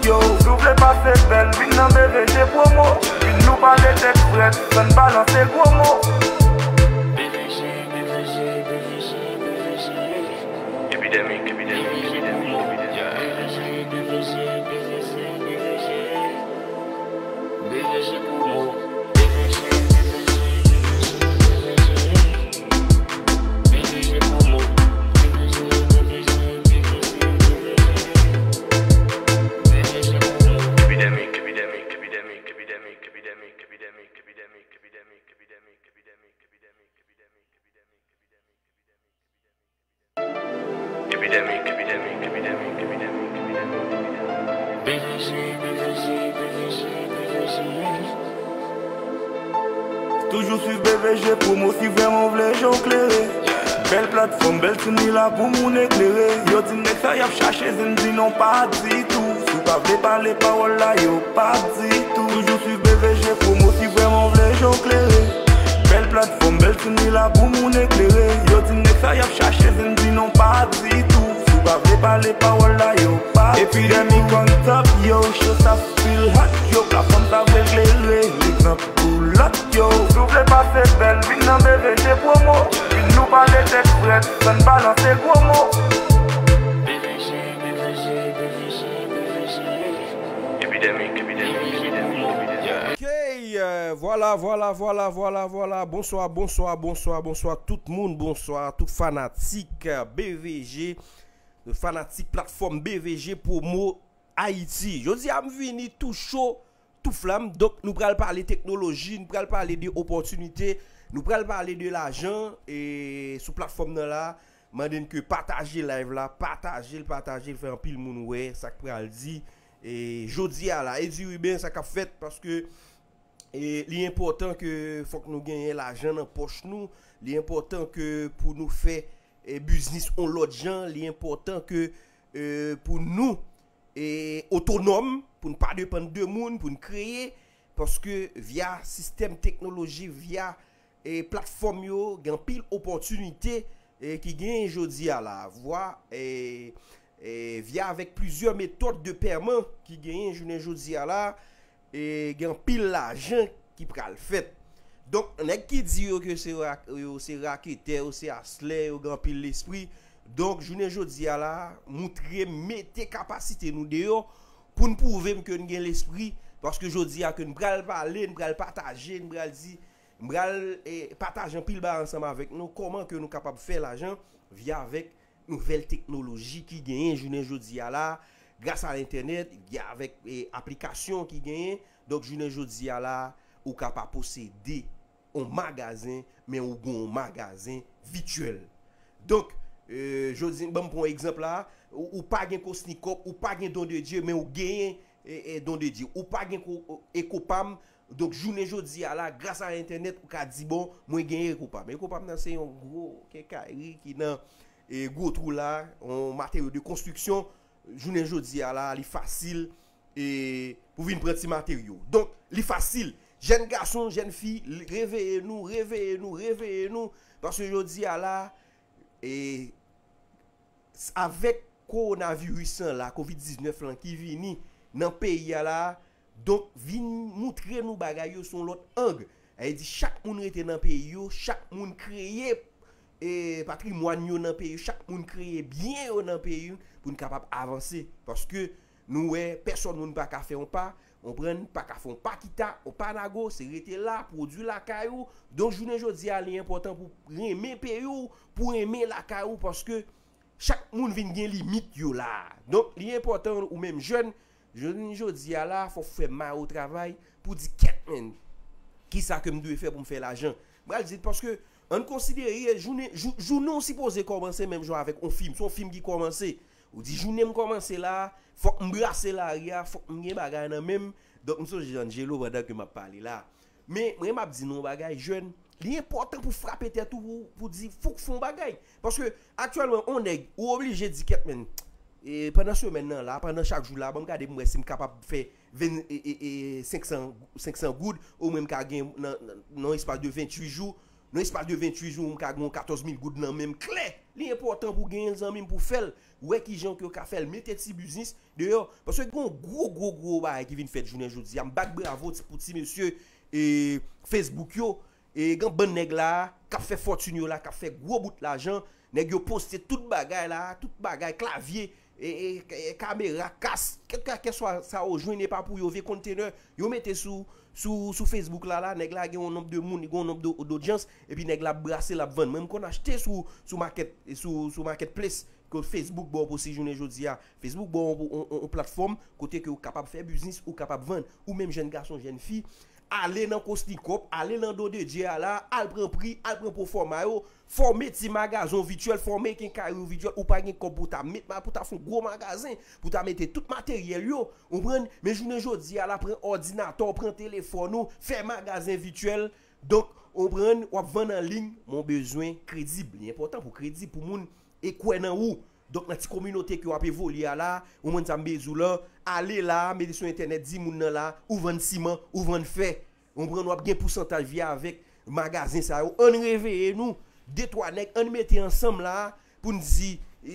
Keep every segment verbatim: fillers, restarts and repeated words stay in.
Yo, si w vle pase bèl, vin nan B V G Promo. Vin nou pale tèt frèt, san balanse gwo mo. Epidemic, epidemic, epidemic, epidemic. Epidemic, epidemic, epidemic, epidemic, epidemic, epidemic. B V G, B V G, B V G, B V G. Toujou swiv B V G Promo si vrèman w vle je w klere. Bèl platfòm, bèl timoun la pou moun eklere. Yo di nèg sa y ap chache zen, di non pa ditou. Si w pa vle pale pawòl la, yo pa ditou. Toujou swiv B V G Promo si vrèman w vle je w klere. Bèl platfòm, bèl timoun la pou moun eklere. Yo di nèg sa y ap chache zen, di non pa ditou. Si w pa vle pale pawòl la, yo pa ditou. Epidemic on top, yo, show sa feel hot, yo, platfòm sa vle klere. Legzanp pou lòt, yo. Si w vle pase bèl, vin nan B V G Promo. Vin nou pale tèt frèt, san balanse gwo mo. B V G, B V G, B V G, B V G. Epidemic, epidemic, epidemic, epidemic. Ok, euh, vwala, vwala, vwala, vwala, vwala. Bonswa, bonswa, bonswa, bonswa tout moun. Bonswa tout fanatik, euh, B V G, fanatik platfòm B V G Promo Ayiti. Jodi a m vini tou cho, tou flanm. Donk nou pral pale teknoloji, nou pral pale de opòtinite, nou pral pale de lajan, e sou platfòm nan la, mande n ke pataje live la, pataje l, pataje l, fè anpil moun wè sa k pral di. E jodi a la, e di wi ben sa k ap fèt, paske e, li enpòtan ke fòk nou genyen lajan nan pòch nou, li enpòtan ke pou nou fè, e, biznis on lòt jan, li enpòtan ke, e, pou nou, e, otonòm, pou n pa depann de moun, pou n kreye, paske via sistèm teknoloji, via, e, platfòm yo, gen anpil opòtinite, e, ki genyen jodi a la. Vwa, e, e, via avèk plizyè metòd de pèman ki genyen jounen jodi a la, e, gen anpil lajan ki pral fèt. Donk, nèg ki di yo ke se rak-, yo se raketè, yo se aslè, yo gen anpil lespri. Donk, jounen jodi a la, moutre, mete kapasite nou deyò pou n pwouve m ke n gen lespri, paske jodi a ke n pral pale, n pral pataje, n pral di, m pral, e, pataje anpil bagay ansanm avèk nou, kòman ke nou kapab fè lajan via avèk nouvèl teknoloji ki genyen jounen jodi a la, gras a entènèt, via avèk, e, aplikasyon ki genyen. Donk, jounen jodi a la, ou ka pa posede on magazen, men ou gen on magazen vityèl. Donk, e, jodi, ban m pran egzanp la, ou, ou pa gen Kosnikòp, ou pa gen Don de Dye, men ou genyen, e, e, Don de Dye. Ou pa gen ko-, Ekopam, donk, jounen jodi a la, gras a entènèt, ou ka di, bon, mwen genyen Ekopam. Ekopam nan se yon gwo kenkayri ki nan, e, gwo twou la, yon materyo de konstriksyon. Jounen jodi a la, li fasil, e, pou vin pran ti materyo. Donk, li fasil. Jèn gason, jèn fi, l-, reveye nou, reveye nou, reveye nou. Paske jodi a la, e, s-, avèk kowonaviris lan la, kovid diznèf lan ki vini nan peyi a la, donk vin moutre nou bagay yo sou yon lòt ang. Sa vle di chak moun rete nan peyi yo, chak moun kreye, e, patrimwàn yo nan peyi yo, chak moun kreye byen yo nan peyi yo pou n kapab avanse. Paske nou wè, pèsòn moun pa ka fè yon pa, konprann, pa ka fè yon pa kita, yon pa nago, se rete la, pwodui lakay ou. Donk, jounen jodi a, li enpòtan pou renmen peyi w, pou renmen lakay ou, paske chak moun vin gen limit yo la. Donk, li enpòtan ou menm jèn, jounen jodi a la, fò w fè may ou travay pou di, kèt, men, kisa ke m dwe fè pou m fè lajan? M pral di, paske, ann konsidere, jounen, jou-, jounen w sipoze kòmanse menm jan avèk on fim. Se on fim ki kòmanse. Ou di, jounen m kòmanse la, fòk m brase lari a, fòk m gen bagay nan men m. Donk, m sonje Angelo pandan ke m ap pale la. Men, mwen, m ap di nou yon bagay, jèn, li enpòtan pou frape tèt ou, pou, pou di, fòk fè yon bagay. Paske, aktyèlman, on nèg, ou oblije di, kèt, men, e, pandan semèn nan la, pandan chak jou la, ban m gade pou m wè si m kapab fè ven, e, e, e, senk san, senk san goud, omwen m ka gen nan, nan, nan espas de venntuit jou, nan espas de venntuit jou, m ka gen katòz mil goud nan men m klè. Li enpòtan pou genyen l, zanmi m, pou fè l. Wè kijan ke w ka fè l, mete ti biznis deyò. Paske gen yon gwo, gwo, gwo bagay ki vin fèt jounen jodi a. M bat bravo ti, pou ti mesye e Facebook yo. E gen bann nèg la k ap fè fòtin yo la, k ap fè gwo bout lajan. Nèg yo poste tout bagay la, tout bagay, klavye, e, e, e, kamera, kas, kèlkeswa sa yo jwenn, epa pou yo, vye kontenè, yo mete sou, sou, sou Facebook la, la, nèg la gen yon nonb de moun, li gen yon nonb de, dodyans, epi nèg la ap brase, l ap vann. Mwen, m konn achte sou, sou market, sou, sou marketplace, ke Facebook ba w pou si jounen jodi a. Facebook ba w yon, yon, yon, yon platfòm kote ke ou kapab fè biznis, ou kapab vann, ou menm jèn gason, jèn fi, ale nan Kosnikòp, ale nan Don Didier a la, al pran pri, al pran pwofòma yo, fòme ti magazen w vityèl, fòme kenkayri w vityèl, ou pa gen kòb pou ta met, pou ta fè yon gwo magazen, pou ta mete tout materyèl yo, ou konprann? Men jounen jodi a la, pran òdinatè w, pran telefòn ou, fè magazen vityèl. Donk, ou konprann, w ap vann an liy, men w bezwen kredib. Li enpòtan pou kredib, pou moun e kwè nan ou. Donk, nan ti kominote ke w ap evolye a la, ou konprann sa m bezwen w la, ale la, mete sou entènèt, di moun nan la, ou vann siman, ou vann fè. Ou konprann, w ap gen pousantaj vye avèk magazen sa yo. Ann reveye nou, de twa nèg, ann mete ansanm la, pou n di,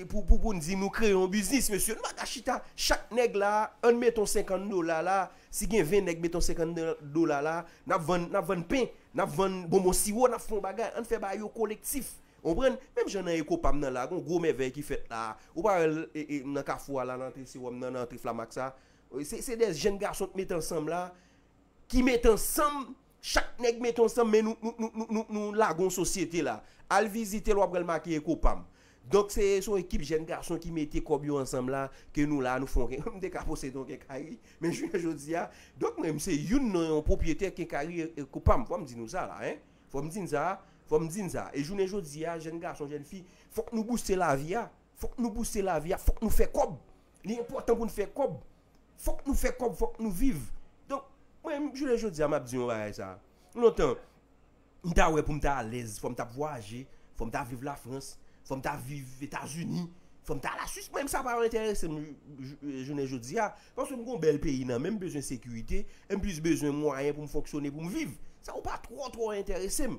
pou, pou, pou n di nou kreye yon biznis, mesye. Nou pa ka chita, chak nèg la, ann mete yon senkant dola la, si gen ven nèg mete yon senkant dola la, n ap vann, n ap vann pen, n ap vann bonbon siwo, n ap fè yon bagay, ann fè bagay yo kolektif. Ou konprann? Menm jan nan Ekopam nan la, gon gwo mèvèy ki fèt la. Ou pa wè l, e, e, nan Kafou a la, nan antre Sewòm nan, nan antre Flamax a. Se, se de jèn gason k met ansanm la, ki met ansanm, chak nèg met ansanm, men nou, nou, nou, nou, nou, nou lage yon sosyete la. Al vizite l, w ap wè l make Ekopam. Donk, se, se yon ekip jèn gason ki mete kòb yo ansanm la, ke nou la, nou fè yon, m te ka posede yon kenkayri, men jounen jodi a, donk, mwen, m se youn nan yon pwopyetè kenkayri Ekopam, fò m di nou sa la, en. Fò m di n sa, fò m di n sa. E jounen jodi a, jèn gason, jèn fi, fòk nou bouste lavi a. Fòk nou bouste lavi a, fòk nou fè kòb. Li enpòtan pou n fè kòb. Fòk nou fè kòb, fòk nou viv. Donk, mwen, jounen jodi a, m ap di yon bagay sa. Lontan, m ta wè pou m ta alèz, fò m t ap vwayaje, fò m ta viv Lafrans, fò m ta viv Etazini, fò m ta Laswis. Mwen, sa pa enterese m jou-, jounen jodi a. Paske m gon bèl peyi nan men m, m bezwen sekirite, e m plis bezwen mwayen pou m fonksyone, pou m viv. Sa yo pa twò, twò enterese m.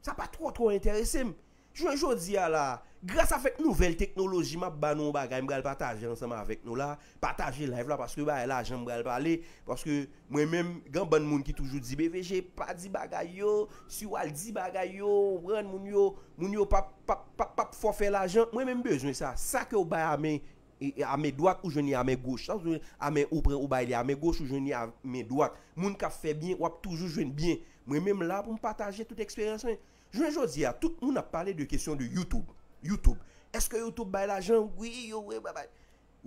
Sa pa twò, twò enterese m. Jounen jodi a la, gras avèk nouvèl teknoloji, m ap ba nou yon bagay, m pral pataje ansanm avèk nou la. Pataje live la, paske bagay lajan m pral pale. Paske mwen menm, gen bann moun ki toujou di, B V G, pa di bagay yo, si w al di bagay yo, ou konprann, moun yo, moun yo p ap, p ap, p ap, p ap fè w fè lajan. Mwen menm, m bezwen sa. Sa ke w bay a men e, e, a men dwat, ou jwenn li a men goch. Sa w jwenn a men, ou pran, ou bay li a men goch, ou jwenn li a men dwat. Moun k ap fè byen, w ap toujou jwenn byen. Mwen menm la pou m pataje tout eksperyans mwen. Jounen jodi a, tout moun ap pale de kesyon de YouTube. YouTube. Èske YouTube bay lajan? Wi, yo, wi, bay, bay.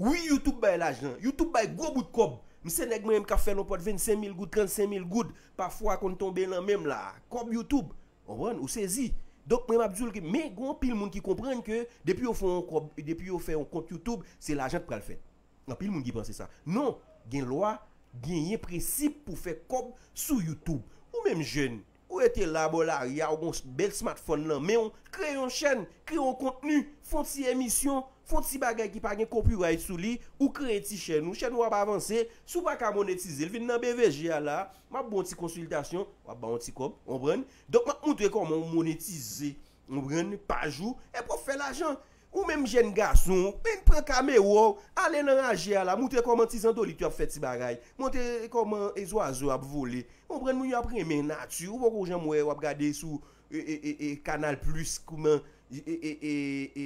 Wi, YouTube bay lajan. YouTube bay gwo bout kòb. M se nèg mwen menm k ap fè nan pòt vennsenk mil goud, trannsenk mil goud. Pafwa konn tonbe nan men m la. Kòb YouTube. Konprann? Ou sezi. Donk, mwen, m ap di w ke, men, gen anpil moun ki konprann ke depi yo fè yon kòb, depi yo fè yon kont YouTube, se lajan k pral fèt. Anpil moun ki panse sa. Non, gen lwa, genyen prensip pou fè kòb sou YouTube. Ou menm jèn, ou rete la bò lari a, ou gon bèl smartphone nan men w, kreye yon chèn, kreye yon kontni, fè yon ti emisyon, fè yon ti bagay ki pa gen copyright sou li, ou kreye ti chèn ou, chèn ou ap avanse, si w pa ka monetize l, vin nan B V G a la, m ap ba w yon ti konsiltasyon, w ap ba w yon ti kòb, konprann? Donk, m ap montre kòman w monetize, konprann, paj ou, epi w ap fè lajan. Ou menm jèn gason, men pran kamera w, ale nan raje a la, montre kòman ti zandolit yo ap fè ti bagay, montre kòman e zwazo ap vole, konprann, moun yo ap renmen nati, ou poko janm wè, w ap gade sou e, e, e, e, Canal Plus, kouman, e, e, e, e,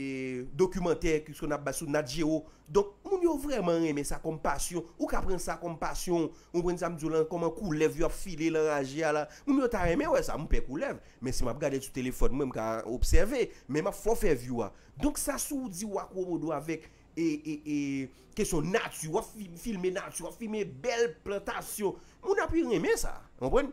dokimantè ki sou, n ap ba sou Nat Geo. Donk, moun yo vrèman renmen sa kòm pasyon. Ou ka pran sa kòm pasyon. Ou konprann sa m di w lan, kòman koulèv yo ap file lan raje a la. Moun yo ta renmen wè sa, m pè koulèv. Men si m ap gade l sou telefòn mwen, m ka obsève. Men m ap fè w fè view a. Donk, sa si w di w akwomodo avèk, e, e, e, kesyon nati, w ap fi-, filme nati, w ap filme bèl plantasyon. Moun ap renmen sa. Konprann?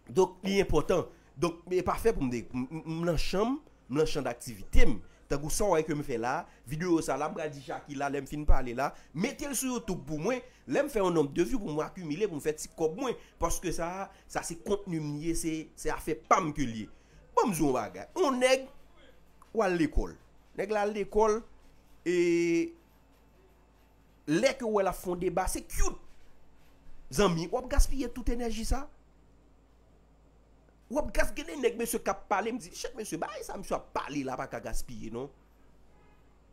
Donk, li enpòtan. Donk, e pa fè pou m de, m, m, m nan chan m, m nan chan daktivite m. Tankou sa w wè ke m fè la, videyo sa la, m pral di Jackie la, lè m fin pale la, mete l sou YouTube pou mwen, lè m fè yon nonb de view pou mwen akimile, pou m fè ti kòb mwen. Paske sa, sa se kontni m li ye, se, se afè pa m ke l ye. Ban m di w yon bagay. Yon nèg, w al lekòl. Nèg la al lekòl, e lè ke w wè l ap fè yon deba, se cute. Zanmi, w ap gaspiye tout enèji sa. W ap gas gen de nèg, mesye, k ap pale, m di, chèt, mesye, bagay sa misye ap pale la pa ka gaspiye, non.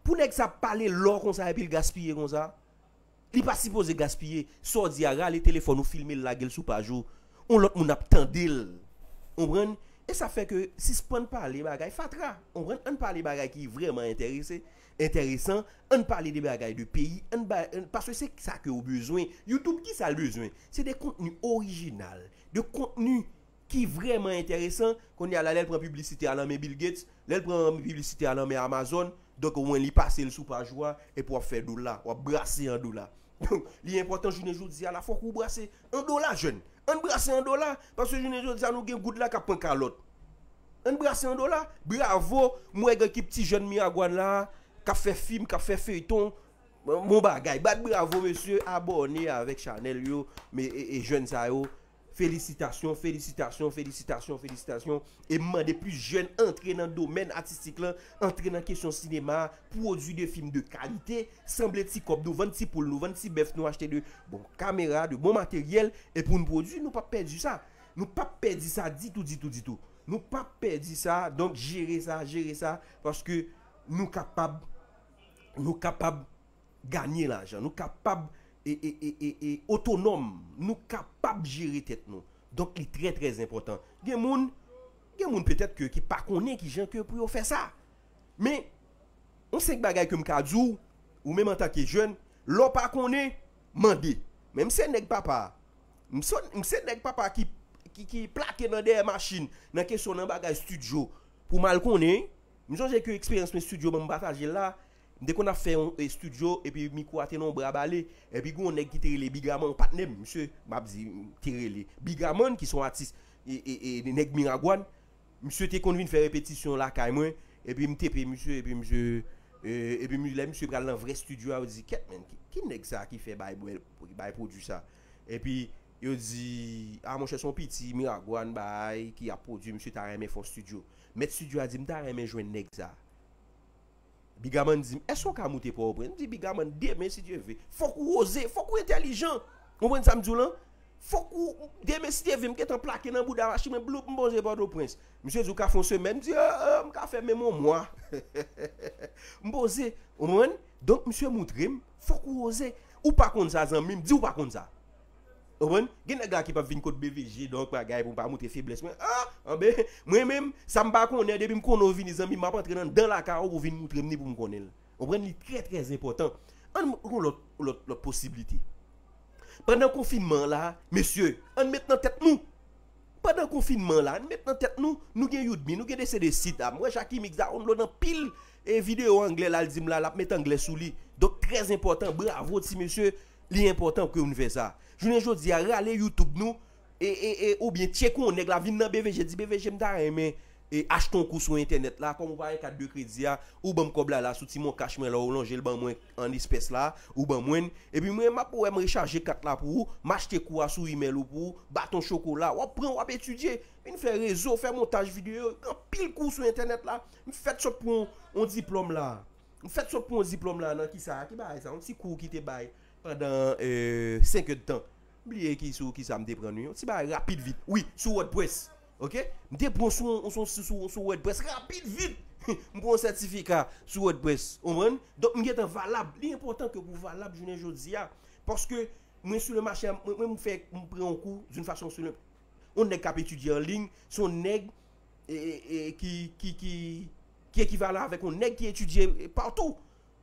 Pou nèg sa ap pale lò konsa epi l gaspiye konsa, li pa sipoze gaspiye. Sa w di a, rale telefòn ou, filme l, lage l sou paj ou. On lòt moun ap tande l. Konprann? E sa fè ke sispann pale bagay fatra. Konprann? Ann pale bagay ki vrèman enterese, enteresan. Ann pale de bagay de peyi. Ann ba, ann, paske se sa ke w bezwen. YouTube, ki sa l bezwen? Se de kontni orijinal, de kontni ki vrèman enteresan. Kounye a la, lè l pran piblisite a nan men Bill Gates, lè l pran piblisite a nan men Amazon, donk, ou wè, li pase l sou paj ou a, epi w ap fè dola, w ap brase an dola. Donk, li enpòtan jounen jodi a la, fòk ou brase an dola, jèn. Ann brase an dola, paske jounen jodi a, nou gen goud la k ap pran kalòt. Ann brase an dola. Bravo, m wè gen ekip ti jèn Miragwàn la, k ap fè fim, k ap fè feyton. Bon bagay. Bat bravo, mesye, abòne avèk chanèl yo, men, e, e jèn sa yo. Felisitasyon, felisitasyon, felisitasyon, felisitasyon. E m mande plis jèn antre nan domèn atistik lan, antre nan kesyon sinema, pwodui de fim de kalite, sanble ti kòb nou, vann ti poul nou, vann ti bèf nou, achte de bon kamera, de bon materyèl, e pou n pwodui, nou p ap pèdi sa. Nou p ap pèdi sa ditou, ditou, ditou. Nou p ap pèdi sa, donk jere sa, jere sa, paske nou kapab, nou kapab ganye lajan, nou kapab e, e, e, e, e otonòm, nou kapab jere tèt nou. Donk, li trè, trè enpòtan. Gen moun, gen moun petèt ke, ki pa konnen kijan ke pou yo fè sa. Men, yon senk bagay ke m ka di w, ou menm antanke jèn, lè w pa konnen, mande. Men m se nèg papa. M se, m se nèg papa ki, ki, ki plake nan dèyè machin, nan kesyon nan bagay estidyo, pou m al konnen. M sonje ke eksperyans mwen estidyo, ban m pataje l la. M te konn ap fè yon estidyo, epi mikwo a te nan yon bra bale. Epi gen yon nèg ki te rele Bigaman, yon patnè m, misye, m ap di, te rele Bigaman, ki se yon atis, e, e, e, nèg Miragwàn. Misye te konn vin fè repetisyon lakay mwen, epi m tepe misye, epi misye, e, epi mi-, lè misye pral nan vrè estidyo a, yo di, kèt, men, ki, ki nèg sa ki fè bay bwè, bay pwodui sa? Epi yo di, a, monchè, se yon piti Miragwàn bay ki ap pwodui, misye ta renmen fè yon estidyo. Mèt estidyo a di, m ta renmen jwenn nèg sa. Bigaman di m, èske w ka moute Pòtoprens? M di, Bigaman, demen, si Dye vle. Fòk ou oze, fòk ou entèlijan. Konprann sa m di w lan? Fòk ou, demen, si Dye vle, m gentan plake nan bouda machin mwen, bloup, m poze Pòtoprens. Misye di, ou ka fè yon semèn? M di, e, e, m ka fè menm yon mwa. M poze, konprann? Donk, misye moutre m, fòk ou oze. Ou pa konn sa, zanmi m, di ou pa konn sa. Ou konprann? Gen nèg la ki p ap vin kot B V G, donk bagay pou m pa montre feblès mwen. A, anben, mwen menm, sa m pa konnen, depi m konnen w vini, zanmi m, m ap antre nan, nan lakay ou pou w vin montre m li pou m konnen l. Ou konprann? Li trè, trè enpòtan. Ann yon lòt, lòt, lòt posiblite. Pandan konfinman an la, mesye, ann met nan tèt nou. Pandan konfinman an la, ann met nan tèt nou, nou gen Udemy, nou gen de se de sit. A, m wè Jacky Mix download anpil, e, videyo anglè la, l di m la, l ap met anglè sou li. Donk, trè enpòtan, bravo, ti mesye, li enpòtan ke nou fè sa. Jounen jodi a, rale YouTube nou, e, e, e, oubyen tcheke yon nèg la, vin nan B V G, di, B V G, m ta renmen, e, achte yon kou sou entènèt la, kòm ou pa gen kat de kredi a, ou ban m kòb la, la, sou ti MonCash mwen la, ou lonje l ban mwen an espès la, ou ban mwen, epi mwen, m ap wè m rechaje kat la pou ou, m achte kou a sou imèl ou pou ou, baton chokola, w ap pran, w ap etidye, vin fè rezo, fè montaj videyo, anpil kou sou entènèt la, m fèk sot pran yon, yon diplòm la. M fèk sot pran yon diplòm la nan ki sa, ki bagay sa, yon ti kou ki te bay pandan, e, senk è de tan. M bliye ki sou ki sa m te pran li. Yon ti bagay rapid vit. Wi, sou WordPress. Oke? M te pran sou, sou, sou, sou, sou WordPress rapid vit. M pran yon sètifika sou WordPress. Ou konprann? Donk, m gentan valab. Li enpòtan ke pou valab jounen jodi a. Paske mwen sou le mache, mwen, mwen, m fè, m pran yon kou d'une façon sou le, yon nèg k ap etidye an liy, se yon nèg, e, e, e, ki, ki, ki, ki ekivalan avèk yon nèg ki etidye patou.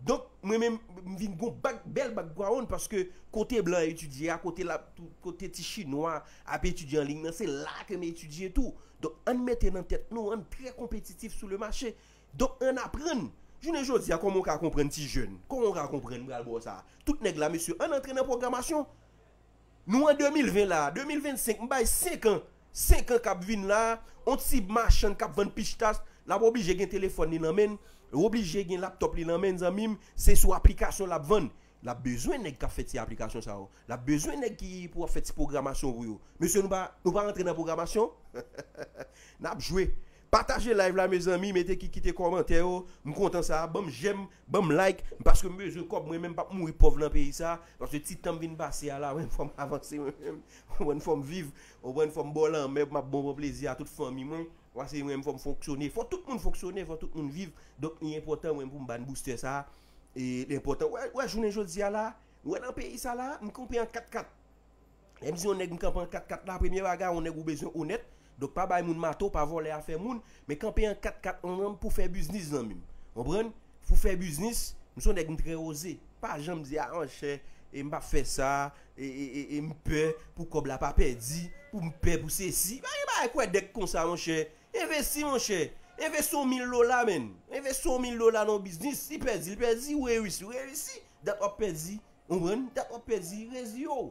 Donk, mwen menm, m vin gon bak, bèl background paske kote blan etidye a, kote la, kote ti chinwa ap etidye an liy nan, se la ke m etidye tou. Donk, ann mete nan tèt nou, ann trè konpetitif sou le mache. Donk, ann aprann. Jounen jodi a, kòman w ka konprann ti jèn? Kòman w ka konprann m pral ba w sa? Tout nèg la, mesye, ann antre nan pwogramasyon. Nou an de mil ven la, de mil vennsenk, m bay senk an. Senk an k ap vin la, on ti machann k ap vann pichtas, l ap oblije gen telefòn li nan men l, oblije gen laptòp li nan men l, zanmi m, se sou aplikasyon l ap vann. L ap bezwen nèg k ap fè ti aplikasyon sa yo. L ap bezwen nèg ki pou ap fè ti pwogramasyon pou yo. Mesye, nou pa, nou pa rantre nan pwogramasyon? N ap jwe. Pataje live la, mezanmi, mete ki kite kòmantè yo. M kontan sa, ban m j'aime, ban m like, paske m bezwen kòb, mwen menm p ap mouri pòv nan peyi sa, paske ti tan m vin pase a la, mwen fò m avanse mwen menm, mwen fò m viv, mwen fò m bò lanmè, m ap bon pran plezi a tout fanmi mwen, paske mwen menm fò m fonksyone, fò tout moun fonksyone, fò tout moun viv, donk li enpòtan mwen pou m ban booster sa, e li enpòtan, wè, wè jounen jodi a la, wè nan peyi sa la, m kanpe an kat kat. Lè m di yon nèg m kanpe an kat kat la, premye bagay, yon nèg ou bezwen onèt. Donk, pa bay moun mato, pa vòlè afè moun, men kanpe an kat kat ansanm pou fè biznis, zanmi m. Konprann? Pou fè biznis, m se yon nèg m trè oze. Pa janm di, a, monchè, e m p ap fè sa, e, e, e, e m pè pou kòb la pa pèdi, pou m pè pou sesi. Pa gen bagay kwè dèk konsa, monchè. Envesti, monchè. Envesti yon mil dola, menn. Envesti yon mil dola nan yon biznis. Li pèdi, li pèdi, ou reyisi, ou reyisi. Dat w ap pèdi. Konprann? Dat w ap pèdi, rezi yo.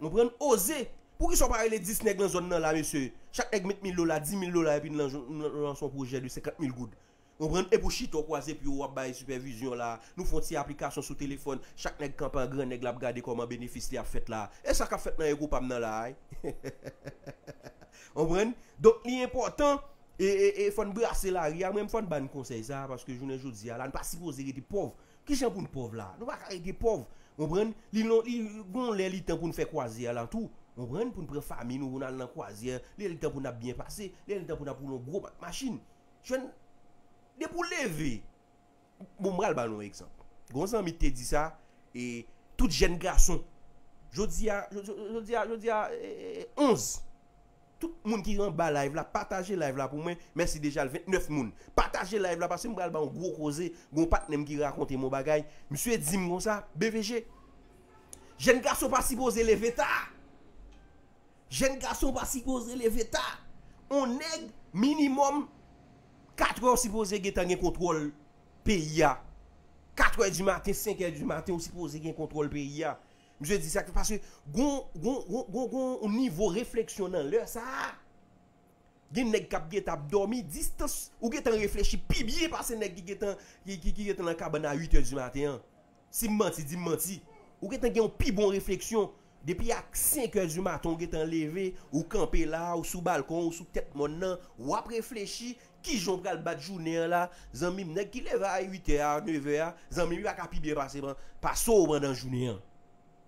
Konprann? Oze. Poukisa w pa rele dis nèg nan zòn nan la, mesye? Chak nèg met mil dola, dis mil dola, epi n lan, n lan, lanse yon pwojè de senkant mil goud. Konprann? Epi w chita w kwaze pye w, w ap bay sipèvizyon la. Nou fè yon ti aplikasyon sou telefòn. Chak nèg kanpe an gran nèg, l ap gade kòman benefis li ap fèt la. E sa k ap fèt nan Ego pa m nan la, wi. Konprann? Donk, li enpòtan, e, e, e fò n brase lari a. Mwen, fò n ba n konsèy sa, paske jounen jodi a la, n pa sipoze rete pòv. Kijan pou n pòv la? Nou pa ka rete pòv. Konprann? Li lon, li gon lè li tan pou n fè kwazyè la tou. Konprann? Pou n pran fanmi nou, pou n al nan kwazyè. Li, li tan pou n ap byen pase. Li, li tan pou n ap woule yon gwo mak machin. Jwenn, depi w leve. Bon, m pral ba nou yon egzanp. Gon zanmi k te di sa, e tout jèn gason. Jodi a, jodi, jodi a, jodi a, e, e, onz. Tout moun ki anba live la, pataje live la pou mwen. Mèsi deja, l ventnèf moun. Pataje live la, paske m pral ba yon gwo koze. Gon patnè m ki rakonte m yon bagay. Misye di m konsa, B V G, jèn gason pa sipoze leve ta. Jèn gason pa sipoze leve ta. On nèg, minimòm, katrè w sipoze gentan gen kontwòl peyi a. Katrè di maten, senkè di maten, ou sipoze gen kontwòl peyi a. Misye di sa, paske gon, gon, gon, gon, gon nivo refleksyon nan lè sa a. Gen nèg k ap gentan ap dòmi, distans, ou gentan reflechi pi byen pase nèg ki gentan, ki, ki, ki gentan nan kabann a uit è di maten an. Si m manti, di m manti. Ou gentan gen yon pi bon refleksyon. Depi ak senk è di maten, ou gentan leve, ou kanpe la, ou sou balkon, ou sou tèt mòn nan, w ap reflechi, kijan w pral bat jounen an la. Zanmi m, nèg ki leve a uit è a, nèf è a, zanmi m, li pa ka pi byen pase, pase w pandan jounen an.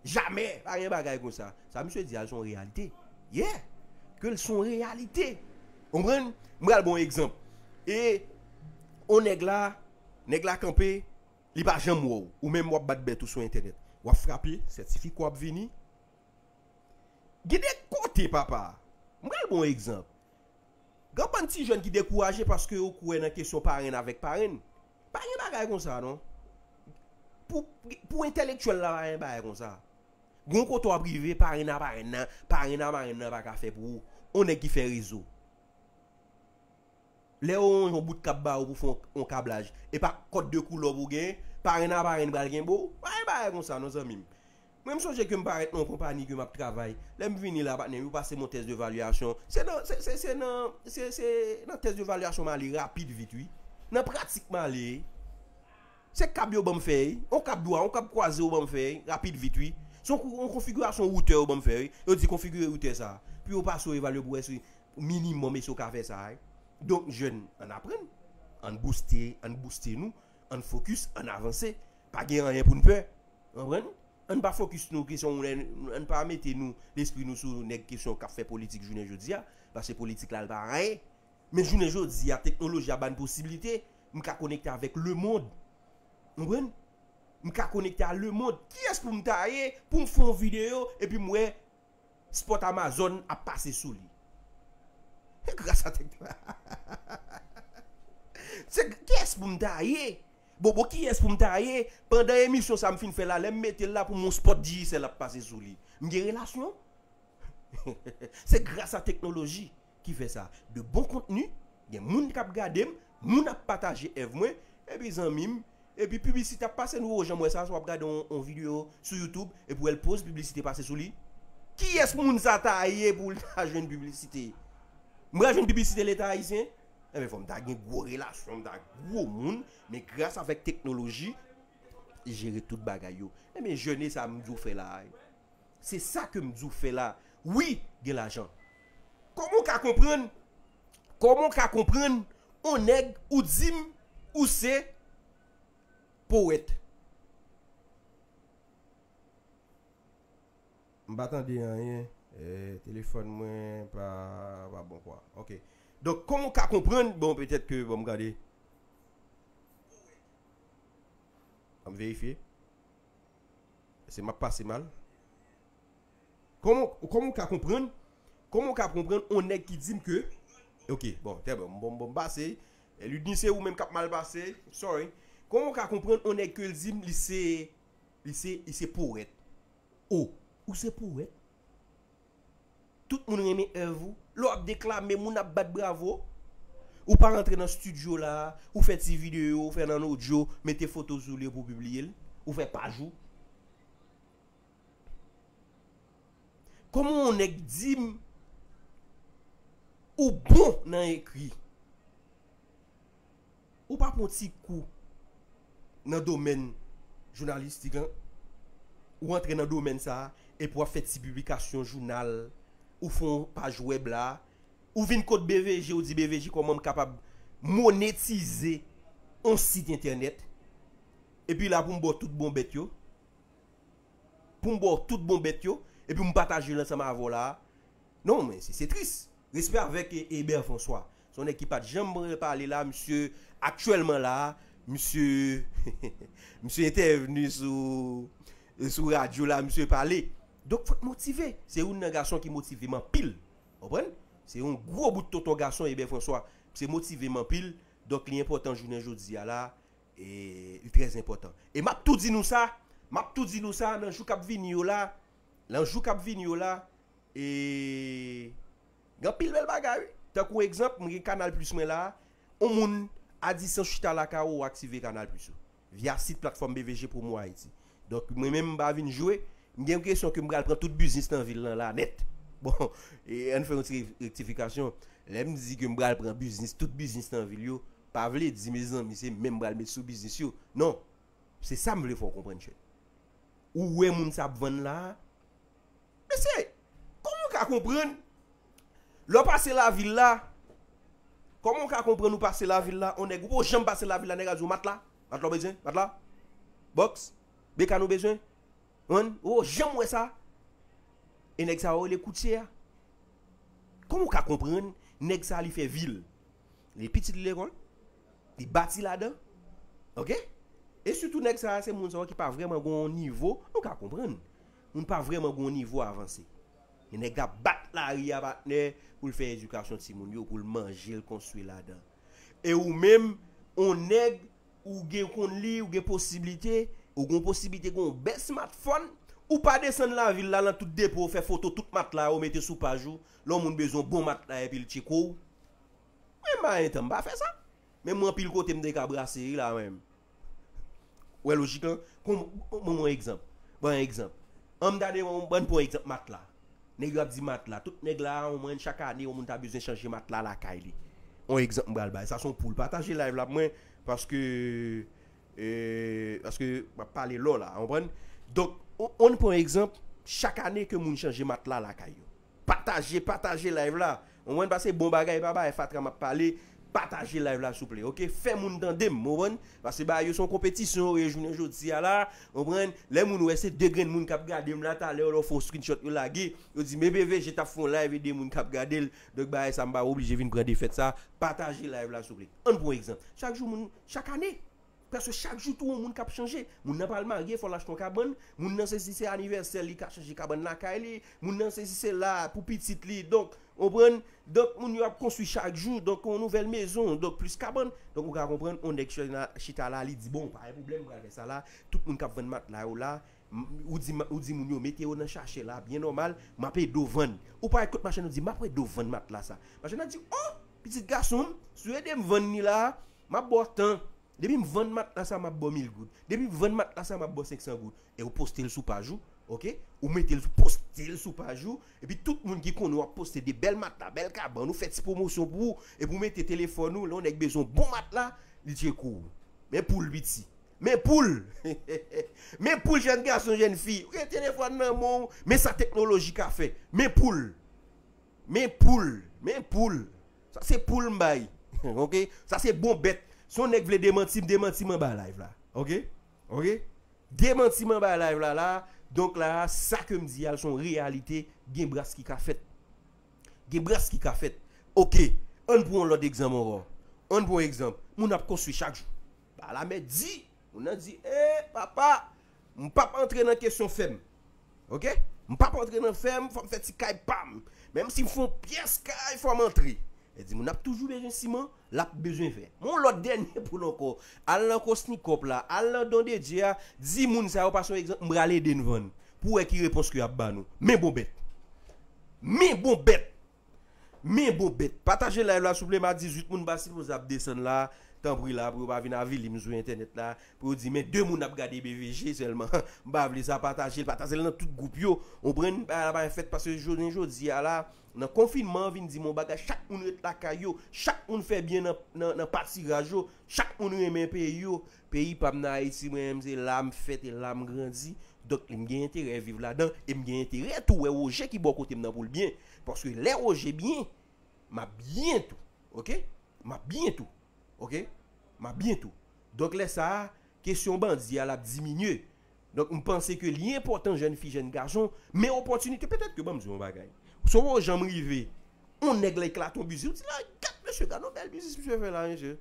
Jamè, pa gen bagay konsa. Sa misye di a, l se yon reyalite. Yeah. Ke l se yon reyalite. Konprann? M pral ba w yon egzanp. E, on nèg la, nèg la kanpe, li pa janm wè w. Ou menm w ap bat bèt ou sou entènèt. W ap frape, sètifika w ap vini. Gen de kote, papa. M pral ba w yon egzanp. Gen bann ti jèn ki dekouraje paske yo kwè nan kesyon parenn avèk parenn. Pa gen bagay konsa, non. Pou, pou entèlektyèl la, pa gen bagay konsa. Gon kote w ap rive, parenn a parenn nan, parenn a parenn nan pa ka fè pou ou. On nèg ki fè rezo. Lè yo yon bout kab ba ou pou fè yon, yon kablaj, e pa kòd de koulè pou w genyen, parenn a parenn pral kenbe w. Pa gen bagay konsa, non, zanmi m. Mwen, m sonje ke m parèt nan yon konpayi ke m ap travay. Lè m vini la, patnè m, yo pase m yon tès devalyasyon. Se nan, se, se, se nan, se, se nan tès devalyasyon m ale rapid vit, wi. Nan pratik m ale. Se kab yo ban m fè, wi. Yon kab dwa, yon kab kwaze yo ban m fè, wi. Rapid vit, wi. Se yon, yon konfigirasyon woutè yo ban m fè, wi. Yo di konfigire woutè sa. Pou yo pase yo evalye pou wè si minimòm e si yo ka fè sa, wi. Donk, jèn, ann aprann. Ann booste, ann booste nou. Ann fokis, ann avanse. Pa gen anyen pou n pè. Konprann? Ann pa fokis nou kesyon, ann pa mete nou, lespri nou sou nèg kesyon k ap fè politik jounen jodi a, paske politik la, l pa anyen. Men jounen jodi a, teknoloji a ban n posiblite, m ka konekte avèk lemonn. Konprann? M ka konekte a lemonn. Kiyès pou m ta ye, pou m fè yon videyo, epi m wè spòt Amazon ap pase sou li? Gras a tek. Se kiyès pou m ta ye? Bon, bon, kiyès pou m ta ye? Pandan emisyon sa m fin fè la, lè m mete l la pou m yon spòt Digicel ap pase sou li. M gen relasyon? Se gras a teknoloji ki fè sa. De bon kontni, gen moun k ap gade m, moun ap pataje èv mwen, epi zanmi m, epi piblisite ap pase, nou, o, jan m wè sa, w ap gade yon, yon videyo sou YouTube, epi w wè l poz, piblisite pase sou li. Kiyès moun sa ta ye pou l ta jwenn piblisite? M pral jwenn piblisite Leta ayisyen? Enben, fò m ta gen gwo relasyon, m ta gwo moun, men gras avèk teknoloji, jere tout bagay yo. Enben, jèn, e sa m di w fè la a. Se sa ke m di w fè la. Wi, gen lajan. Kòman w ka konprann? Kòman w ka konprann On nèg, ou di m ou se powèt. M pa tande anyen. Eh, telefòn mwen pa, pa bon kwa. Ok. Donk, kòman w ka konprann? Bon, petèt ke, bon, m gade. An m verifye. Se m ap pase mal. Kòman, kòman w ka konprann? Kòman w ka konprann on nèg ki di m ke, ok, bon, trè byen, bon, bon, m pase. Ludny, se ou menm k ap mal pase. Sorry. Kòman w ka konprann on nèg ke l di m li se, li se, li se powèt? O, ou se powèt? Tout moun renmen èv ou. Lè w ap deklame, moun ap bat bravo. Ou pa rantre nan estidyo la, ou fè ti videyo, ou fè nan odyo, mete foto sou li pou pibliye l, ou fè paj ou. Kòman yon nèg di m ou bon nan ekri? Ou pa pran ti kou nan domèn jounalistik lan? Ou antre nan domèn sa a, epi w ap fè ti piblikasyon jounal, ou fè yon paj wèb la, ou vin kot B V G, ou di, "B V G, kòman m kapab monetize yon sit entènèt?" Epi la pou m ba w tout bon bèt yo. Pou m ba w tout bon bèt yo, epi m pataje l ansanm avè w la. Non, men se, se tris. Respè avèk, e, Eber François. Se yon nèg ki pa t janm pale la, misye aktyèlman la, misye, misye entèvni sou, sou radyo la, misye pale. Donk, fòk motive. Se youn nan gason ki motive m anpil. Konprann? Se yon gwo bout tonton gason, Eber François. Se motive m anpil. Donk, li enpòtan jounen jodi a la. E li trè enpòtan. E m ap tou di nou sa, m ap tou di nou sa nan jou k ap vini yo la, nan jou k ap vini yo la, e gen anpil bèl bagay, wi. Tankou egzanp, mwen gen Canal Plus mwen la, on moun a distans chita lakay ou, ou aktive Canal Plus ou, via sit platfòm B V G Promo Haïti. Donk, mwen menm, m pa vin jwe, m gen enpresyon ke m pral pran tout biznis nan vil lan la nèt. Bon, e ann fè yon ti re-, rektifikasyon. Lè m di ke m pral pran biznis, tout biznis nan vil yo, pa vle di, mezanmi, se men m pral met sou biznis yo. Non. Se sa m vle fè w konprann, chè. Ou wè moun sa ap vann la a? Mesye, kòman w ka konprann? Lè w pase lavil la, kòman w ka konprann ou pase lavil la, on nèg, ou pa janm pase lavil la, nèg a di w, "Matla, matla w bezwen, matla, bòks, bekàn ou bezwen?" Konprann? Ou janm wè sa? E nèg sa yo rele koutye a. Kòman w ka konprann nèg sa li fè vi l? Li pitit li lekòl, li bati ladan. Ok? E sitou nèg sa se moun sa yo ki pa vrèman gon nivo, nou ka konprann. Moun pa vrèman gon nivo avanse. Men nèg la bat lari a patnè pou l fè edikasyon timoun yo, pou l manje, l konstwi ladan. E ou menm, on nèg ou gen konn li, ou gen posiblite, ou gen posiblite gen yon bèl smartphone, ou pa desann lavil la nan tout depo, fè foto tout matla yo, mete sou paj ou, lè yon moun bezwen yon bon matla epi l tcheke w. Mwen pa gen tan, m pa fè sa. Men mwen anpil kote m te ka brase wi la menm. Ou wè lojik lan? Kon, ban mwen yon egzanp. Ban yon egzanp. An m gade, ban m pran egzanp matla. Nèg yo ap di matla. Tout nèg la, yon mwen chak ane, yon moun ta bezwen chanje matla lakay li. Yon egzanp m pral bay. Sa se yon poul. Pataje live la pou mwen, paske, e, paske m ap pale lò la, ou konprann? Donk, on, on pran egzanp, chak ane ke moun chanje matla lakay yo. Pataje, pataje live la. Ou konprann? Paske bon bagay, pa bagay fatra m ap pale. Pataje live la, souple, ok? Fè moun tande m, ou konprann? Paske bagay yo se yon konpetisyon, e jounen jodi a la, ou konprann? Lè moun wè se de grenn moun k ap gade m la, talè lè w fè yon screenshot, yo lage, yo di, "Men B V G t ap fè yon live e de moun k ap gade l." Donk, bagay sa, m pa oblije vin pran defèt sa. Pataje live la, souple. Ann pran yon egzanp. Chak jou, moun, chak ane, prèske chak jou tou, yon moun k ap chanje. Moun nan pral marye, fò l achte yon kabann. Moun nan, se si se anivèsè, li ka chanje kabann lakay li. Moun nan, se si se la pou pitit li. Donk, ou konprann? Donk, moun yo ap konstwi chak jou. Donk, yon nouvèl mezon. Donk, plis kabann. Donk, ou ka konprann, yon nèg chita la, chita la, li di, "Bon, pa gen pwoblèm, m pral fè sa la." Tout moun k ap vann matla yo la, m, ou di, ou di moun yo, "Mete yo nan chache la, byen nòmal, m ap ede w vann." Ou parèt kot machann, ou di, "M ap ede w vann matla sa." Machann nan di, "O, pitit gason m, si w ede m vann li la, m ap ba w tan." Depi m vann matla sa, m ap ba w mil goud. Depi m vann matla sa, m ap ba w senk san goud. E ou poste l sou paj ou, ok? Ou mete l, poste l sou paj ou. Epi tout moun ki konnen w ap poste de bèl matla, bèl kabann, ou fè ti pwomosyon pou ou. Epi ou mete telefòn ou, lè yon nèg bezwen yon bon matla, li tcheke w. Men poul, piti. Men poul! Men poul, jèn gason, jèn fi. Ou gen telefòn nan men w, men sa teknoloji ka fè. Men poul! Men poul! Men poul! Sa se poul m bay. Ok? Sa se bon bèt. Si yon nèg vle demanti m, demanti m anba live la. Ok? Ok? Demanti m anba live la la. Donk la, sa ke m di a, se yon reyalite. Gen bras ki ka fèt. Gen bras ki ka fèt. Ok. Ann pran yon lòt egzanp ankò. Ann pran yon egzanp. Moun ap konstwi chak jou. Ba la mèt di. Moun nan di, e papa, m p ap antre nan kesyon fèm. Ok? M p ap antre nan fèm, fò m fè ti kay pa m. Menm si m fè yon pyès kay, fò m antre. E di, moun ap toujou bezwen siman, l ap bezwen fè. Yon lòt dènye poul ankò. Al nan Kosnikòp la, al nan Don de Dye a, di moun sa yo, pase yon egzanp, m pral ede n vann. Pou wè ki repons ke y ap ba nou. Men bon bèt. Men bon bèt. Men bon bèt. Pataje live la, souple, ma dizuit moun pa sipoze ap desann la. Tanpri la, pou yo pa vin avili m sou entènèt la. Pou yo di, men de moun ap gade B V G sèlman. M pa vle sa, pataje l, pataje l nan tout gwoup yo. Ou konprann? Bagay la pa fèt paske jounen jodi a la, nan konfinman, vin di m yon bagay, chak moun ret lakay yo, chak moun fè byen nan, nan, nan patiraj yo, chak moun renmen peyi yo. Peyi pa m nan Ayiti, mwen menm se la m fèt e la m grandi. Donk, m gen enterè viv ladan e m gen enterè tou wè Roger ki bò kote m nan pou l byen. Paske lè Roger byen, m ap byen tou. Ok? M ap byen tou. Ok? M ap byen tou. Donk, lè sa a, kesyon bandi a l ap diminye. Donk, m panse ke li enpòtan, jèn fi, jèn gason, men opòtinite, petèt ke ban m di yon bagay. Si w janm rive, yon nèg la eklate yon biznis, ou di la, gad mesye, gad yon bèl biznis misye fè la, mesye.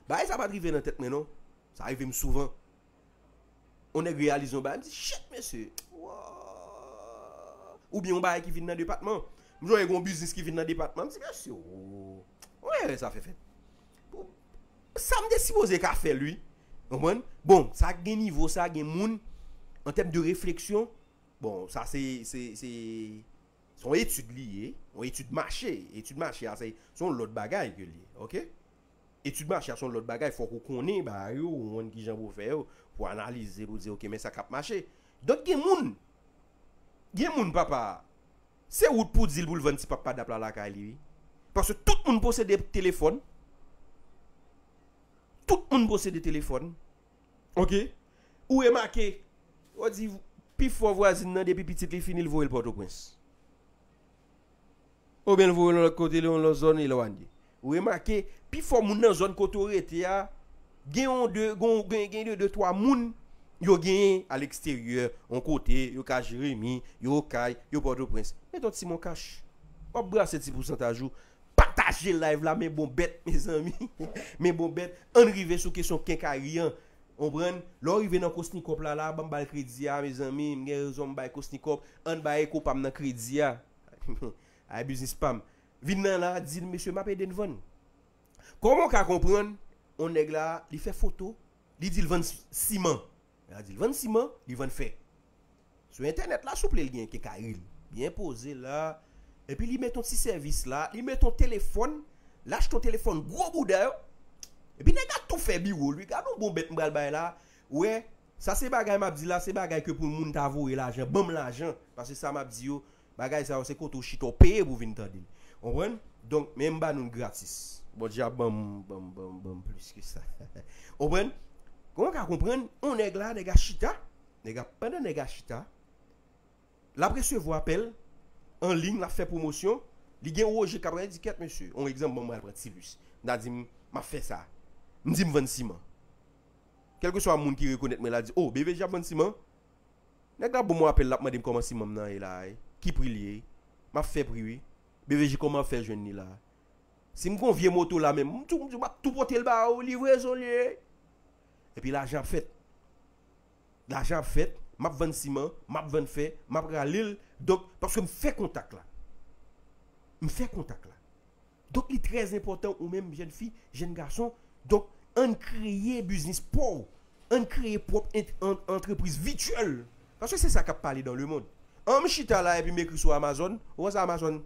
Bagay sa pa t rive nan tèt mwen, non. Sa rive m souvan. On nèg reyalize yon bagay, m di, shit, mesye. Wow. Oubyen yon bagay ki vin nan depatman. M jwenn yon biznis ki vin nan depatman, m di, mesye, oh. Wi, sa fè fèt. Sa m te sipoze ka fè l, wi. Konprann? Bon, sa gen nivo, sa gen moun, an tèm de refleksyon, bon, sa se, se, se, se yon etid li ye, yon etid mache. Etid mache a, se, se yon lòt bagay ke li ye, ok? Etid mache a se yon lòt bagay, fòk ou konnen bagay yo, ou konn kijan pou w fè yo, pou analize, pou w di, ok, men sa k ap mache. Donk, gen moun, gen moun, papa, se wout pou di l pou l vann ti pap padap la lakay li, wi. Paske tout moun posede telefòn. Tout moun posede telefòn. Ok? Ou remake, yo di, pifò vwazin nan, depi pitit li fini, l voye l Pòtoprens. Oubyen l voye l yon lòt kote, l yon lòt zòn, elwanye. Ou remake, pifò moun nan zòn kote w rete a, gen yon de, gen, gen, gen de, de, twa moun, yo genyen aleksteryè, yon kote, yo ka Jeremi, yo Okay, yo Pòtoprens. Met yon ti mon kach. W ap brase ti pousantaj ou. Pataje live la, men bon bèt, mezanmi. Men bon bèt. Ann rive sou kesyon kenkayri an. Konprann? Lè w rive nan Kosnikòp la, la, ban m ba l kredi a, mezanmi. M gen rezon m bay Kosnikòp. Ann bay Eko pa m nan kredi a. Ay biznis pa m. Vin nan la, di l, mesye, m ap ede n vann. Kòman w ka konprann, yon nèg la, li fè foto, li di l vann s-, siman. Lè a di l vann siman, li vann fè. Sou entènèt la, souple, l gen kenkayri l. Byen poze la. Epi li met yon ti sèvis la, li met yon telefòn, l achte yon telefòn gwo bouda yo. Epi nèg la tou fè biwo l, wi. Gade yon bon bèt m pral bay la. Ou wè, sa se bagay m ap di la, se bagay ke pou moun ta voye lajan, ban m lajan. Paske sa m ap di yo, bagay sa yo se kote w chita w peye pou w vin tande l. Konprann? Donk, men m ba nou l gratis. Bondye ap ban m, ban m, ban m, ban m plis ke sa. Konprann? Kòman w ka konprann? On nèg la, nèg a chita, nèg a, pandan nèg a chita, l ap resevwa apèl an liy, l ap fè pwomosyon, li gen Roger k ap di, kèt mesye, on egzanp, bon, mwen al pran Tilus. M ta di m, m ap fè sa. M di m vann siman. Kèlkeswa moun ki rekonèt mwen la di, oh, B V G ap vann siman? Nèg la ban m yon apèl, l ap mande m kòman siman m nan ye la, wi. Ki pri l ye? M ap fè pri, wi. B V G, kòman w ap fè jwenn li la? Si m gon vye moto la menm, m tou, m tou, m ap tou pote l ba ou, livrezon l ye. Epi lajan ap fèt. Lajan ap fèt, m ap vann siman, m ap vann fè, m ap rale l. Donk, paske m fè kontak la. M fè kontak la. Donk, li trè enpòtan ou menm, jèn fi, jèn gason. Donk, ann kreye biznis pa w. Ann kreye pwòp ent-, an-, antrepriz vityèl. Paske se sa k ap pale dans le monde. An m chita la epi m ekri sou Amazon. Ou wè sa Amazon?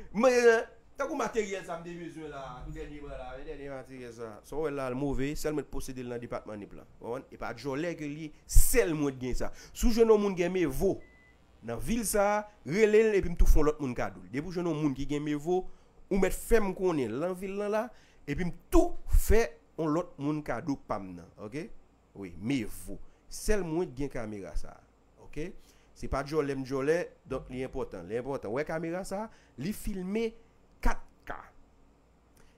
Mwen, tankou materyèl sa m te bezwen la, tou dènyèman la, men dènye materyèl sa. Sa w wè la, l move, sèl mwen t posede l nan depatman Nip la. Ou konprann? E pa djòlè ke l ye, sèl mwen t gen sa. Si w jwenn yon moun gen Mevo, nan vil sa a, rele l epi m tou fè yon lòt moun kado l. Depi w jwenn yon moun ki gen Mevo, ou mèt fè m konnen l nan vil lan la, epi m tou fè yon lòt moun kado pa m nan, ok? Wi, Mevo. Sèl mwen t gen kamera sa a, ok? Se pa djòlè m djòlè, donk li enpòtan, li enpòtan. Ou wè kamera sa a, li filme kat K.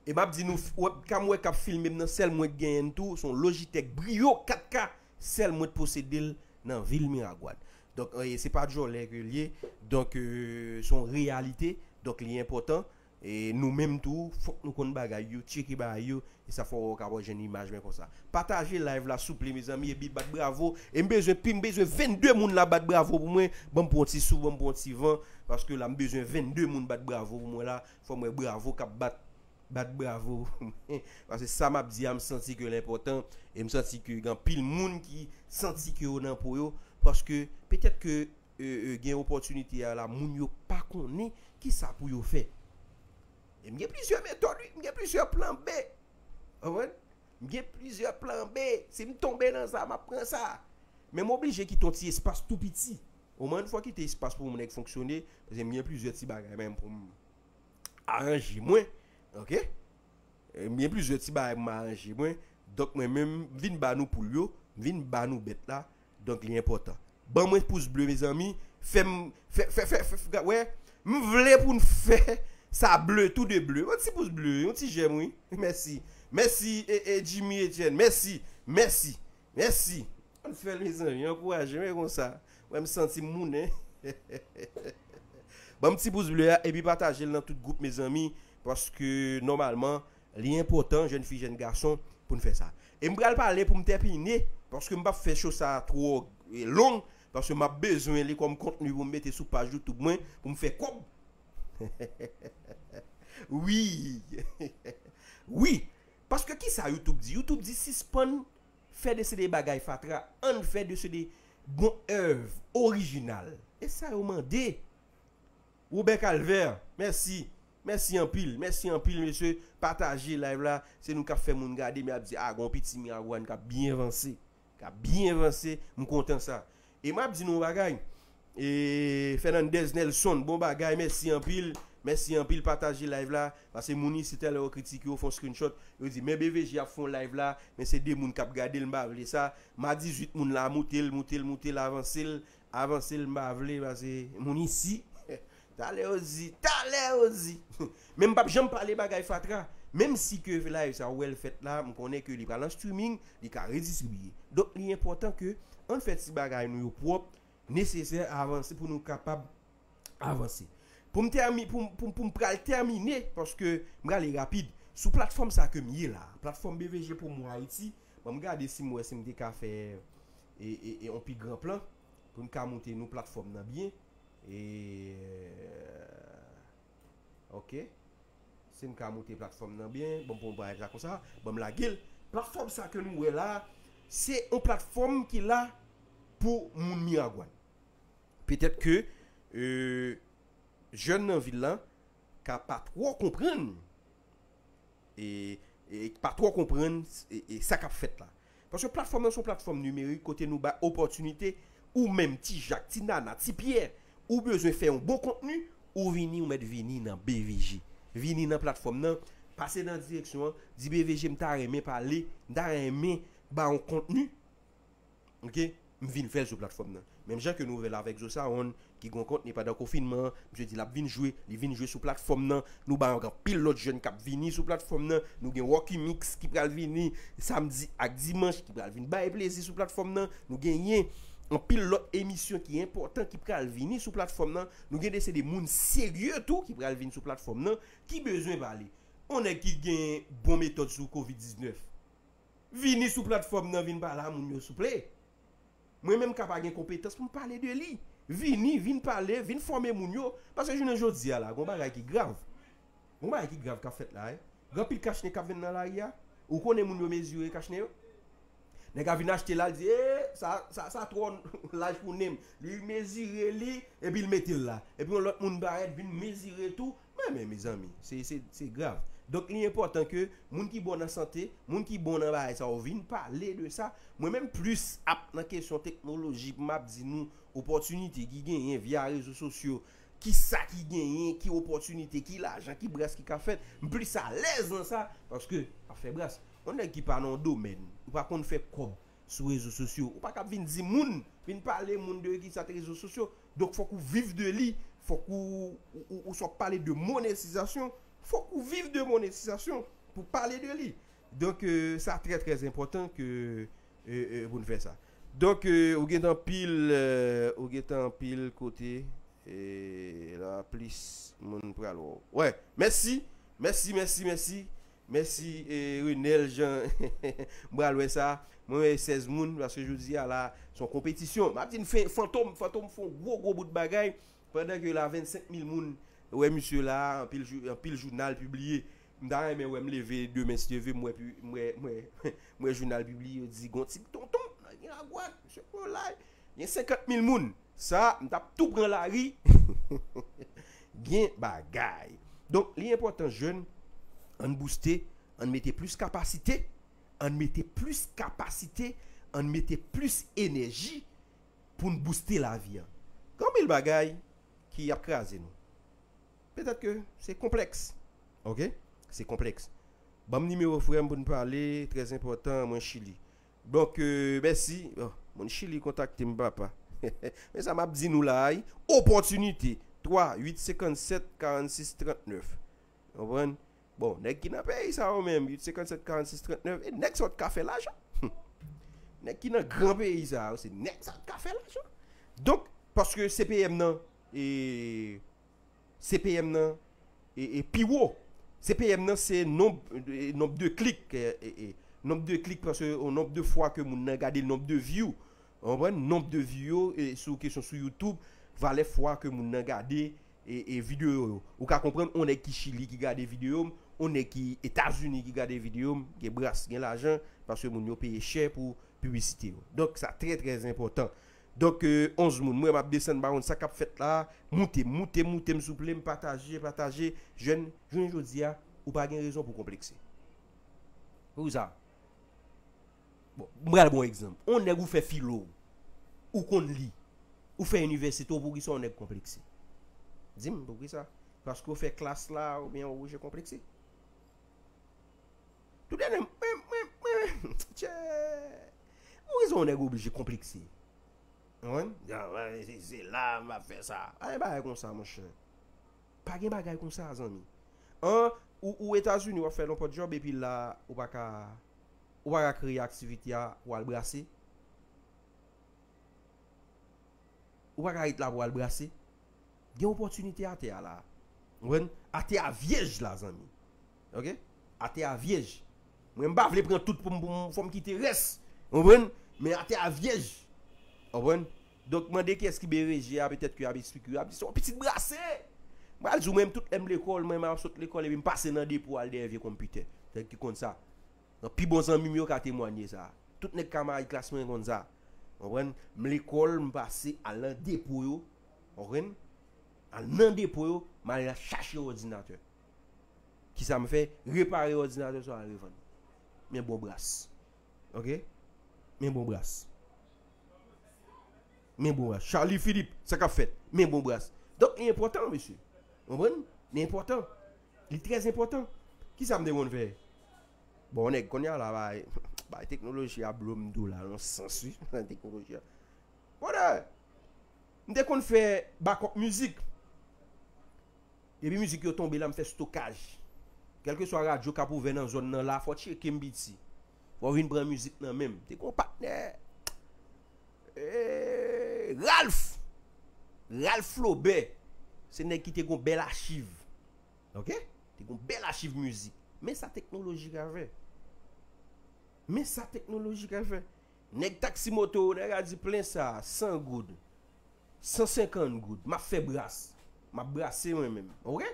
E m ap di nou, webcam wè k ap filme m nan, sèl mwen k genyen l tou, se yon Logitech Brio kat K, sèl mwen t posede l nan vil Miragwàn. Donk, e se pa djòlè ke l ye. Donk, e, se yon reyalite. Donk, li enpòtan. E nou menm tou, fòk nou konn bagay yo, tcheke bagay yo, e sa fè w ka jwenn imaj mwen konsa. Pataje live la, souple, mezanmi, epi bat bravo. E m bezwen, pi m bezwen vennde moun la bat bravo pou mwen. Ban m pran yon ti souf, ban m pran yon ti van, paske la, m bezwen vennde moun bat bravo pou mwen la. Fò m wè bravo k ap bat, bat bravo pou mwen. Paske sa m ap di a, m santi ke l enpòtan, e m santi ke gen anpil moun ki santi ke yo nan po yo, paske petèt ke e, e, gen opòtinite a la, moun yo pa konnen kisa pou yo fè. E m gen plizyè metòd, wi. M gen plizyè plan B. Konprann? M gen plizyè plan B. Si m tonbe nan sa, m ap pran sa. Men m oblije kite yon ti espas tou piti. Omwen, fò kite espas pou moun nèg fonksyone, paske m gen plizyè ti bagay menm pou m aranje mwen. Oke? E, m gen plizyè ti bagay pou m aranje mwen. Donk, mwen menm, m vin ba nou poul yo, m vin ba nou bèt la. Donk, li enpòtan. Ban mwen pouz ble, mezanmi. Fè m, fè, fè, fè, fè, fè, wè. M vle pou n fè sa ble, tou de ble. Yon ti pouz ble, yon ti jèm, wi. Mèsi. Mèsi, e, e, Jimmy Etienne. Mèsi. Mèsi. Mèsi. Ann fè l, mezanmi. Ankouraje mwen konsa. Mwen, m santi m mounen. Ban m ti pouz ble a, epi pataje l nan tout gwoup, mezanmi. Paske, nòmalman, li enpòtan, jèn fi, jèn gason, pou n fè sa. E m pral pale pou m tèmine, paske m p ap fè cho sa twò, e, long, paske m ap bezwen li kòm kontni pou m mete sou paj YouTube mwen, pou m fè kòb. Wi. Wi. Paske kisa YouTube di? YouTube di sispann fè de se de bagay fatra, ann fè de se de bon èv orijinal. E sa yo mande. Robert Calvert, mèsi. Mèsi anpil, mèsi anpil, mesye. Pataje live la, se nou k ap fè moun gade, men ap di, a, gon piti Miragwàn k ap byen vanse. K ap byen vanse, m kontan sa. E m ap di nou yon bagay. E Fernandez Nelson, bon bagay, mèsi anpil. Mèsi anpil, pataje live la. Paske moun isi, talè yo kritike, yo fè yon screenshot. Yo di, men B V G ap fè yon live la, men se de moun k ap gade l, m pa vle sa. Ma dizuit moun la, moute l, moute l, moute l, avanse l. Avanse l, m pa vle, paske moun isi, talè yo di, talè yo di. Men m p ap janm pale bagay fatra. Menm si ke live sa ou wè l fèt la, m konnen ke li pral an streaming, li ka redistribiye. Donk, li enpòtan ke ann fè ti bagay nou yo pwòp, nesesè, avanse pou nou kapab avanse. Pou m tèmi-, pou, m- pou, m- pou m pral tèmine, paske m prale rapid. Sou platfòm sa ke m ye la, platfòm B V G Promo Haïti, ban m gade si m wè si m te ka fè e, e, e, yon pi gran plan pou n ka moute nou platfòm nan byen. E, ok. Si m ka moute platfòm nan byen, bon, pou m parèt la konsa, ban m lage l. Platfòm sa ke nou wè la, se yon platfòm ki la pou moun Miragwàn. Petèt ke e, jèn nan vil la ka pa twò konprann e, e pa twò konprann e, e sa k ap fèt la. Paske platfòm nan se yon platfòm nimerik kote nou bay opòtinite, ou menm, Ti Jak, Ti Nana, Ti Pyè, ou bezwen fè yon bon kontni, ou vini, ou mèt vini nan B V G. Vini nan platfòm nan, pase nan direksyon an, di B V G, m ta renmen pale, m ta renmen bay yon kontni. Ok? M vin fè l sou platfòm nan. Menm jan ke nou wè l avèk Zo Sound, ki gon kontni pandan konfinman an, misye di l ap vin jwe, li vin jwe sou platfòm nan. Nou bay anpil lòt jèn k ap vini sou platfòm nan. Nou gen Rocky Mix ki pral vini samdi ak dimanch, ki pral vin bay plezi sou platfòm nan. Nou genyen anpil lòt emisyon ki enpòtan ki pral vini sou platfòm nan. Nou gen de se de moun serye tou ki pral vin sou platfòm nan, ki bezwen pale. On nèg ki gen bon metòd sou kovid diznèf. Vini sou platfòm nan, vin pale a moun yo, souple. Mwen menm ka pa gen konpetans pou m pale de li. Vini, vin pale, vin fòme moun yo. Paske jounen jodi a la, gon bagay ki grav. Gon bagay ki grav k ap fèt la, wi. Gen anpil kachnen k ap venn nan lari a. Ou konnen moun yo mezire kachnen yo? Nèg a vin achte l, al di, e, sa, sa, sa twò laj pou nen m. Li mezire li, epi l mete l la. Epi yon lòt moun parèt, vin mezire tou. Men, men, mezanmi, se, se, se grav. Donk, li enpòtan ke moun ki bon nan sante, moun ki bon nan bagay sa yo vin pale de sa. Mwen menm plis ap nan kesyon teknoloji pou m ap di nou opòtinite ki genyen via rezo sosyo, ki sa ki genyen, ki opòtinite, ki lajan, ki bras ki ka fèt. M plis alèz nan sa, paske ap fè bras. Yon nèg ki pa nan yon domèn, ou pa konn fè kòb, sou rezo sosyo. Ou pa kab vin di moun, vin pale moun de ki sa te rezo sosyo. Donk, fòk ou viv de li, fòk ou, ou, ou, ou swa pale de monetizasyon, Fòk ou viv de monetizasyon pou pale de li. Donk, euh, sa trè, trè enpòtan ke, euh, euh, pou n fè sa. Donk, euh, ou gen anpil, euh, ou gen anpil kote, e la plis moun pral wè w. Wè, mèsi, mèsi, mèsi, mèsi. Mèsi, e, Renel Jean. M pral wè sa. Mwen wè sèz moun, paske jodi a la, se yon konpetisyon. M ap di n fè Fantom, Fantom fè yon gwo, gwo bout bagay. Pandan ke la vennsenk mil moun wè misye la, anpil, jou- anpil jounal pibliye. M ta renmen wè m leve demen si Dye vle, m wè pi- m wè, m wè, m wè jounal pibliye, yo di gon ti tonton nan Miragwàn, misye pran live. Gen senkant mil moun. Sa, m t ap tou pran lari. Gen bagay. Donk, li enpòtan jèn, ann booste, ann mete plis kapasite, ann mete plis kapasite, ann mete plis enèji pou n booste lavi an. Gen anpil bagay ki ap kraze nou. Petèt ke se konplèks. Oke? Se konplèks. Ban m nimewo frè m pou n pale, trè enpòtan, mwen Chili. Donk, euh, mèsi. Oh, moun Chili kontakte m, papa. Men sa m ap di nou la a, wi. Opòtinite. Twa uit senkannsèt karannsis trannèf. Konprann? Bon, nèg ki nan peyi sa yo menm, uit senkannsèt karannsis trannèf, e nèg sa yo t ka fè lajan. Nèg ki nan gran peyi sa yo, se nèg sa yo t ka fè lajan. Donk, paske C P M nan, e, C P M nan, e, e pi wo. C P M nan, se nonb, e, nonb de klik, e, e, e, nonb de klik, paske, o, nonb de fwa ke moun nan gade l, nonb de view. Ou konprann? Nonb de view yo, e, sou kesyon sou YouTube, valè fwa ke moun nan gade, e, e videyo yo. Ou ka konprann, on nèg ki Chili ki gade videyo m, on nèg ki Etazini ki gade videyo m, gen bras, gen lajan, paske moun yo peye chè pou piblisite yo. Donk, sa trè, trè enpòtan. Donk, euh, onz moun, mwen m ap desann, pa konn sa k ap fèt la. Moute, moute, moute m souple, m pataje, pataje. Jèn, jounen jodi a, ou pa gen rezon pou konplekse. Pou sa. Bon, m pral bon egzanp. On nèg ou fè filo, ou konn li, ou fè inivèsite, ou poukisa on nèg konplekse? Di m, poukisa? Paske ou fè klas la, oubyen ou oblije konplekse? Tout de menm, mwen, mwen, mwen, tchè. Poukisa on nèg oblije konplekse? Ou konprann? Ya, se, se la, m ap fè sa. Pa gen bagay konsa, monchè. Pa gen bagay konsa, zanmi. An, ou, ou Etazini, w ap fè lonpòt djòb, epi la, ou pa ka, ou pa ka kreye aktivite a, ou al brase. Ou pa ka ret la pou al brase. Gen opòtinite atè a la. Ou konprann? Atè a vyèj la, zanmi. Oke? Atè a vyèj. Mwen, m pa vle pran tout pou m, pou m, fò m kite rès. Ou konprann? Men atè a vyèj. Ou konprann? Donk, mande kiyès ki B V G a, petèt ke y ap esplike w, y ap di se yon pitit brase. M pral di w, mwen menm, tout lè m lekòl, mwen, m ap sot lekòl, epi m pase nan depo al dèyè vye konpitè. Nèg ki konn sa. Nan pi bon zanmi m yo ka temwanye sa. Tout nèg kamarad klas mwen konn sa. Konprann? M lekòl, m pase al nan depo yo. Konprann? Al nan depo yo, m al chache òdinatè. Kisa m fè? Repare òdinatè sa, al revann. Men bon bras. Oke? Men bon bras. Men bon bras. Charlie Philippe, sa k ap fèt? Men bon bras. Donk, li enpòtan, mesye. Konprann? Li enpòtan. Li trè enpòtan. Kisa m te konn fè? Bon, nèg, kounye a la, bay, bay teknoloji a blo m tou la, nan sans, wi, nan teknoloji a. Brother, m te konn fè backup mizik. Epi mizik yo tonbe la, m fè stokaj. Kèlkeswa radyo k ap ouvè nan zòn nan la, fò tcheke m piti. Fò w vin pran mizik nan men m. Te gon patnè, eh, Ralph. Ralph Flaubert. Se nèg ki te gon bèl achiv. Oke? Te gon bèl achiv mizik. Men sa teknoloji ka fè. Men sa teknoloji ka fè. Nèg taksi moto, nèg a di plen sa, san goud. San senkant goud. M ap fè bras. M ap brase mwen menm. Oke?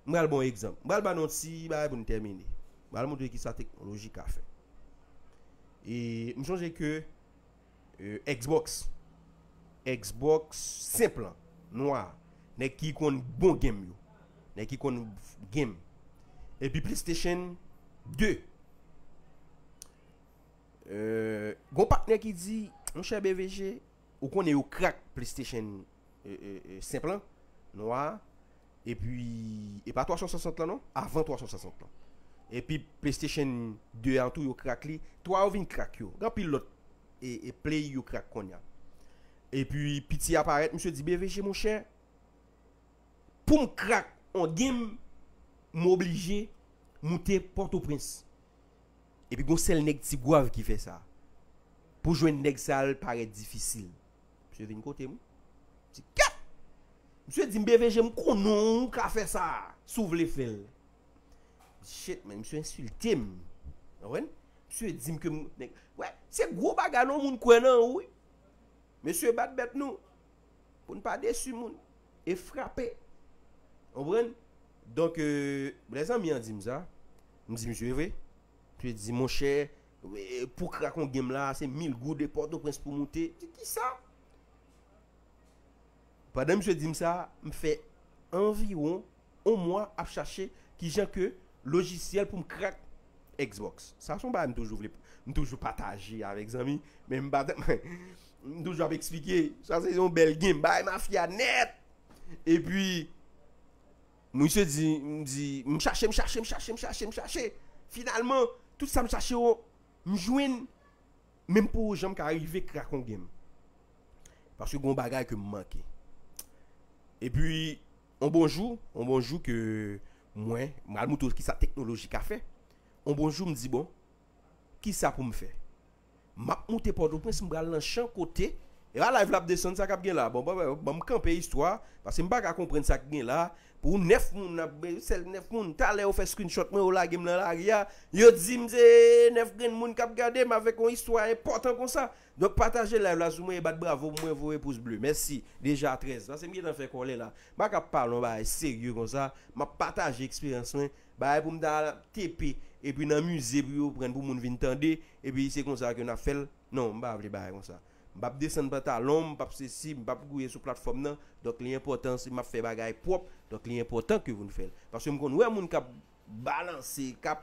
M pral ba w egzanp. M pral ba nou yon ti bagay pou n tèmine. M pral montre kisa teknoloji ka fè. E m sonje ke, euh, Xbox. Xbox senp lan, nwa. Nèg ki konn bon game yo. Nèg ki konn game. Epi PlayStation de. Euh, gon patnè ki di, monchè B V G, ou konnen yo krak PlayStation, euh, euh, euh, senp lan, nwa, epi, e pa twa san swasant lan non, avan twa san swasant lan. Epi PlayStation de an tou, yo krak li. Twa yo vin krak yo. Gen anpil lòt, e, e play yo krak kounye a. Epi piti a parèt, misye di, B V G, monchè, pou m krak on game, m oblije moute Pòtoprens. Epi gon sèl nèg Tigwav ki fè sa. Pou jwenn nèg sa, l parèt difisil. Misye vin kote m. M di, "Kèt!" Misye di m, "B V G, m konnen w ka fè sa, si w vle fè l." Shit, man, misye ensilte m. Ou konprann? Misye di m ke m, nèg, wè, se gwo bagay non, moun kwè nan ou, wi. Mesye, bat bèt nou. Pou n pa desi moun. E frape. Ou konprann? Donk, euh, lè zanmi an di m sa, m di, "Misye, e vre?" Misye di, "Monchè, e, pou krak yon game la, se mil goud e Pòtoprens pou moute." M di, "Kisa?" Pandan misye di m sa, m fè anviwon yon mwa ap chache kijan ke lojisyèl pou m krak Xbox. Sa se yon bagay m toujou vle, m toujou pataje avèk zanmi, men m pa, m toujou ap eksplike. Sa se yon bèl game, bagay mafya nèt. Epi, misye di, m di, m chache, m chache, m chache, m chache, m chache. Finalman, tout sa m chache yo, m jwenn, men m poko janm ka rive krak yon game. Paske gon bagay ke m manke. Epi, yon bon jou, yon bon jou ke mwen, m al montre w kisa teknoloji ka fè. Yon bon jou, m di, "Bon, kisa pou m fè?" M ap moute Pòtoprens, m pral nan chan kote. E pa live la ap desann, sa k ap gen la. Bon, bon, bon, bon, m kanpe istwa, paske m pa ka konprann sa k gen la. Pou nèf moun, n ap, sèl nèf moun, talè yo fè screenshot mwen, yo lage m nan lari a. Yo di m se nèf grenn moun k ap gade m avèk yon istwa enpòtan konsa. Donk, pataje live la sou mwen e bat bravo pou mwen, voye pous ble. Mèsi. Deja trèz. Paske m gentan fè kòlè la. M pa ka ap pale yon bagay serye konsa. M ap pataje eksperyans mwen. Bagay pou m ta T P. Epi nan mize pou yo pran pou moun vin tande. Epi se konsa ke n ap fè l. Non, m pa vle bagay konsa. M p ap desann pantalon m, m p ap sesi, m p ap gouye sou platfòm nan. Donk, li enpòtan, si m ap fè bagay pwòp, donk, li enpòtan ke pou n fè l. Paske m konn wè moun k ap balanse, k ap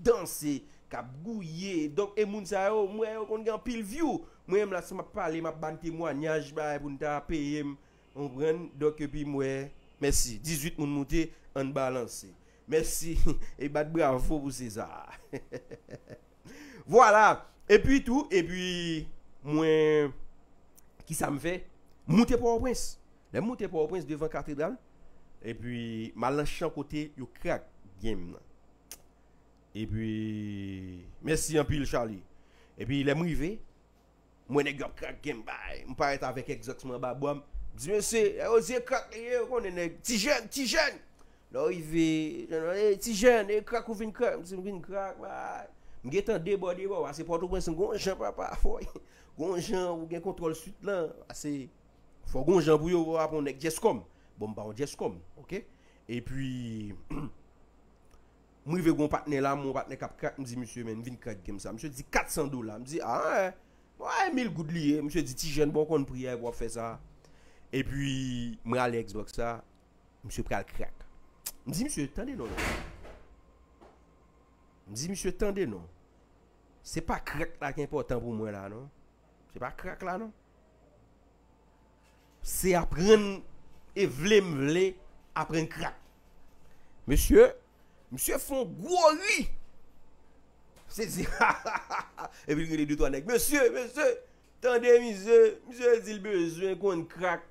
danse, k ap gouye. Donk, e moun sa yo, m wè yo konn gen anpil view. Mwen menm la, si m ap pale, m ap ba n temwanyaj, bagay pou n ta peye m, ou konprann? Donk, epi m wè, mèsi, dizuit moun moute, ann balanse. Mèsi, e bat bravo pou César. Vwala. Epi tou, epi mwen, kisa m fè? Moute Pòtoprens. Lè m moute Pòtoprens devan katedral, epi m al nan chan kote yo krak game nan. Epi, mèsi anpil, Charlie. Epi lè m rive, m wè nèg yo ap krak game bay. M parèt avèk Xbox mwen anba bra m. M di, "Mesye, e Rosie krak li ye, ou konnen nèg, ti jèn, ti jèn." Lè w rive, jèn, "E, ti jèn, e krak ou vin krak?" M di, "M vin krak, bay." M gentan debòde bò, paske Pòtoprens gon jan papa, fò gon jan ou gen kontwòl swit lan, paske fò gon jan pou yo, w ap yon nèg Djèskòm. Bon, m pa yon Djèskòm, oke? Epi, m rive gon patnè la, mon patnè k ap krak, m di, "Mesye, men, m vin krak game sa." Misye di, "Kat san dola." M di, "A, wè. Wè, mil goud li ye." Misye di, "Ti jèn, bon, w konn pri a, w ap fè sa." Epi, m rale Xbox sa, misye pral krak. M di, "Mesye, tande non, non." M di, "Mesye, tande non. Se pa krak la ki enpòtan pou mwen la, non. Se pa krak la, non." Se aprann e vle m vle aprann krak. Mesye, misye fè yon gwo ri. Se di, epi l rele de twa nèg, "Mesye, mesye, tande misye, misye di l bezwen konn krak."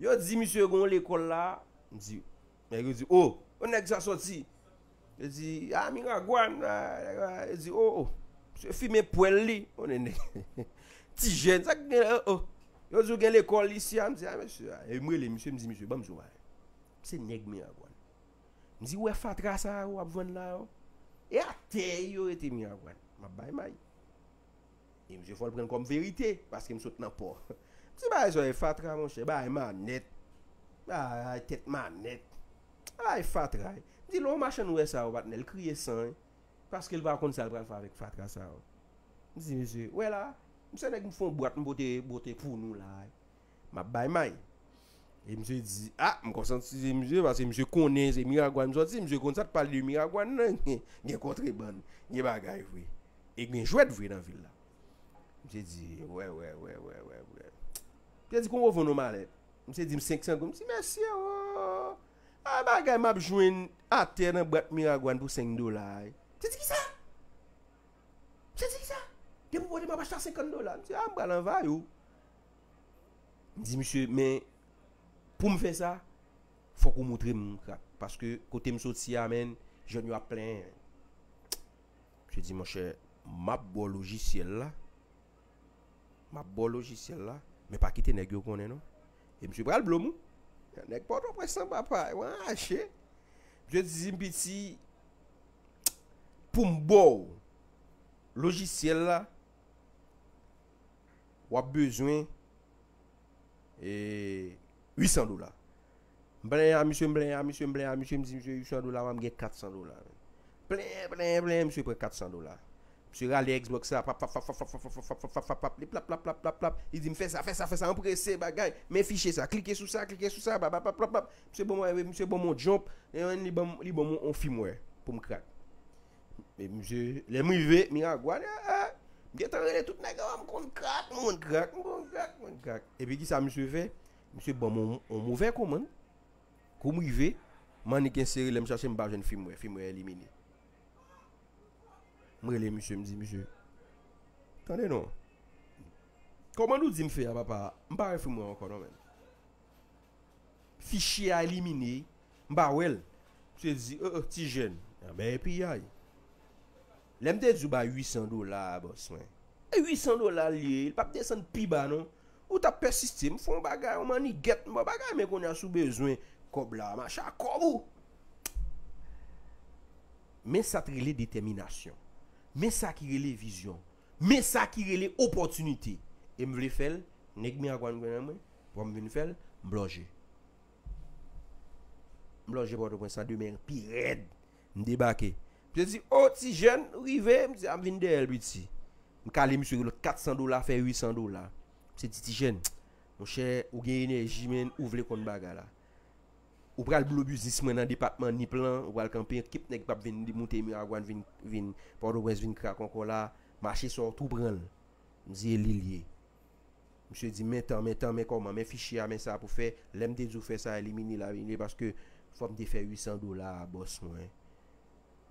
Yo di misye gon lekòl la. M di, nèg yo di, "O, o nèg sa sòti?" Yo di, "A, Miragwàn, a, a." Yo di, "O, o, misye fimen pwèl li." O nèg, ti jèn, sa k gen, o, o. Yo di, "Ou gen lekòl isi a?" M di, "A, mesye, a." E m rele misye, m di, "Misye, ban m di w bagay. Se nèg Miragwàn." M di, "Ou wè fatra sa yo w ap vann la yo? E atè yo rete Miragwàn." M ap bay may. E misye fò l pran l kòm verite, paske m sot nan pò. M di, "Bagay sa yo e fatra, monchè, bagay manèt. Bagay tèt manèt. Bagay fatra." M di, "Lè yon machann wè sa yo, patnè, l kriye san, wi. Paske l pa konn sa l pral fè avèk fatra sa yo." M di, "Mesye, wè la, m se nèg m fè yon bwat m pote, pote pou nou la, wi." M ap bay may. E misye di, "A, m konsantize misye, paske misye konnen se Miragwàn m sòti, misye konn sa t pale de Miragwàn nan, gen, gen kontrebann, gen bagay vre. E gen jwèt vre nan vil la." Misye di, "Wè, wè, wè, wè, wè, wè." Misye di, "Konbyen w vann yon malèt?" Misye di m, "Senk san goud." M di, "Mesye, o, a bagay m ap jwenn atè nan bwat Miragwàn pou senk dola, wi." Misye di, "Kisa?" Misye di, "Kisa?" "Depi w pote m ap achte a senkant dola." M di, "A, m pral anvayi w." M di, "Mesye, men pou m fè sa, fòk ou montre m krak." Paske kote m soti a, menn, jèn yo ap plenyen. Misye di, monchè, m ap ba w lojisyèl la. M ap ba w lojisyèl la. Men pa kite nèg yo konnen, non. E misye pral blo m wi. Nèg Pòtoprens lan, papa, yo anraje. Misye di m, piti, pou m ba w lojisyèl la, w ap bezwen e, uit san dola. M plenyen a misye, m plenyen a misye, m plenyen a misye, m di misye uit san dola, m gen kat san dola. Plenyen, plenyen, plenyen, misye pran kat san dola. Misye rale Xbox la, pap, pap, pap, pap, pap, pap, pap, pap, pap, pap, li plap, plap, plap, plap, plap. Li di m, fè sa, fè sa, fè sa, anprese, bagay. Men fichye sa, klike sou sa, klike sou sa, pap, pap, pap, pap, pap. Misye ban mwen, misye ban mwen yon jump, e li ban, li ban mwen yon firmware pou m crack. E misye, lè m rive Miragwàn, eh, eh, m gentan rele tout nèg yo, m konn crack, m konn crack, m konn crack, m konn crack. Epi kisa misye fè? Misye ban mwen yon, yon movè komann. Kou m rive, m annik ensere, lè m chache, m pa jwenn firmware, firmware elimine. M rele misye, m di, misye, tande non. Kòman nou di m fè a, papa? M pa wè firmware ankò non, menn. Fichye a elimine, m pa wè l. Misye di, "Oh, oh, ti jèn." Anben, epi yay. Lè m te di w bay uit san dola a, bòs mwen. E uit san dola l ye, li p ap desann pi ba non. Ou t ap pèsiste, m fè yon bagay, yon mannigèt, m ba w bagay, men kounye a si w bezwen kòb la, mache ak kòb ou. Men sa t rele detèminasyon. Men sa ki rele vizyon. Men sa ki rele opòtinite. E m vle fè l, nèg Miragwàn gen nan mwen, pou m vin fè l, m bloje. M bloje Pòtoprens lan demen pi rèd. M debake. Misye di, "O, ti jèn, ou rive?" M di, "A, m vin dèyè l, piti." M kale misye lòt kat san dola, fè uit san dola. Misye di, "Ti jèn, monchè, ou gen enèji, menn, ou vle konn bagay la. Ou pral blo biznis mwen nan depatman Nip lan, ou pral kanpe ekip nèg k ap vin moute Miragwàn, vin, vin Pòtoprens, vin crack ankò la, mache sa w tou pran l." M di, "E li l ye." Misye di, "Men tan, men tan, men kòman, men fichye a, men sa pou fè. Lè m te di w fè sa, elimine l, elimine l, paske fò m te fè uit san dola a, bòs mwen."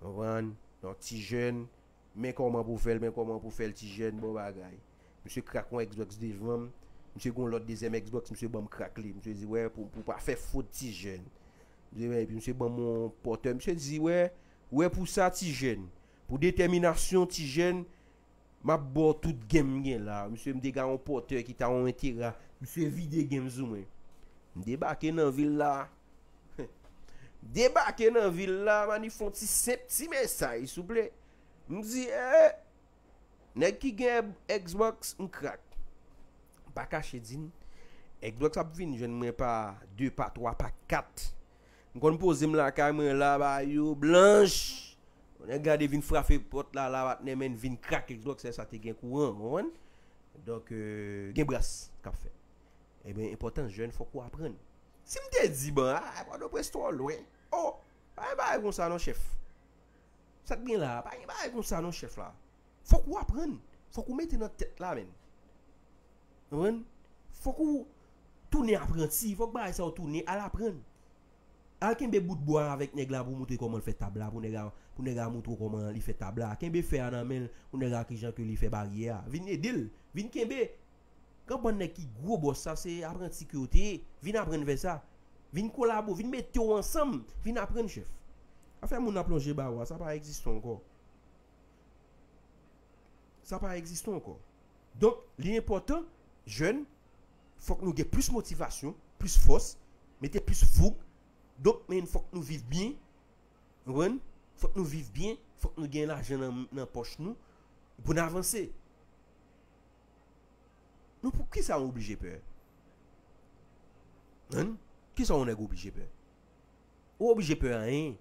Konprann? Donk, ti jèn, men kòman pou fè l, men kòman pou fè l, ti jèn, bon bagay. Misye crack yon Xbox devan m. Misye gen yon lòt dezyèm Xbox, misye ban m crack li. Misye di, "Wè, pou, pou pa fè fot, ti jèn." Misye, epi misye ban m yon pòtè. Misye di, "Wè, wè pou sa, ti jèn. Pou detèminasyon, ti jèn, m ap ba w tout gen m gen la." Misye, m te gen yon pòtè ki ta yon entera. Misye vide gen m sou mwen. M debake nan vil la. Debake nan vil la, m annik fè yon ti senp ti mesaj, souple. M di, "Eh, nèg ki gen Xbox, m crack." M pa kache di n, Xbox ap vin jwenn mwen pa de, pa twa, pa kat. M konn poze m lakay mwen la, ba yo blanch. Nèg gade vin frape pòt la, la, patnè, men vin crack Xbox, lè sa te gen kouran, w konprann? Donk, euh, gen bras k ap fèt. Ebyen, enpòtans jèn, fòk ou aprann. Si m te di, "Bon, a, Pòtoprens twò lwen." O, pa gen bagay konsa non, chèf. Sa k gen la, pa gen bagay konsa non, chèf la. Fòk ou aprann. Fòk ou mete nan tèt la, menn. Konprann? Fòk ou tounen apranti. Fòk bagay sa yo tounen, al aprann. Al kenbe bout bwa avèk nèg la pou moutre kòman l fè tab la, pou nèg la, pou nèg la moutre w kòman li fè tab la. Kenbe fè a nan men l, pou nèg la kijan ke li fè baryè a. Vin ede l, vin kenbe. Gen bann nèg ki gwo bòs, sa se apranti ke yo te ye. Vin aprann fè sa. Vin kolabo, vin mete w ansanm, vin aprann, chèf. Afè moun ap lonje ba ou a, sa pa egziste ankò. Sa pa egziste ankò. Donk, li enpòtan, jèn, fòk nou gen plis motivasyon, plis fòs, mete plis foug. Donk, men fòk nou viv byen. Ou konprann? Fòk nou viv byen, fòk nou gen lajan nan, nan pòch nou pou n avanse. Nou, pou kisa yon oblije pè? Hein? Kisa yon nèg oblije pè? Ou oblije pè anyen.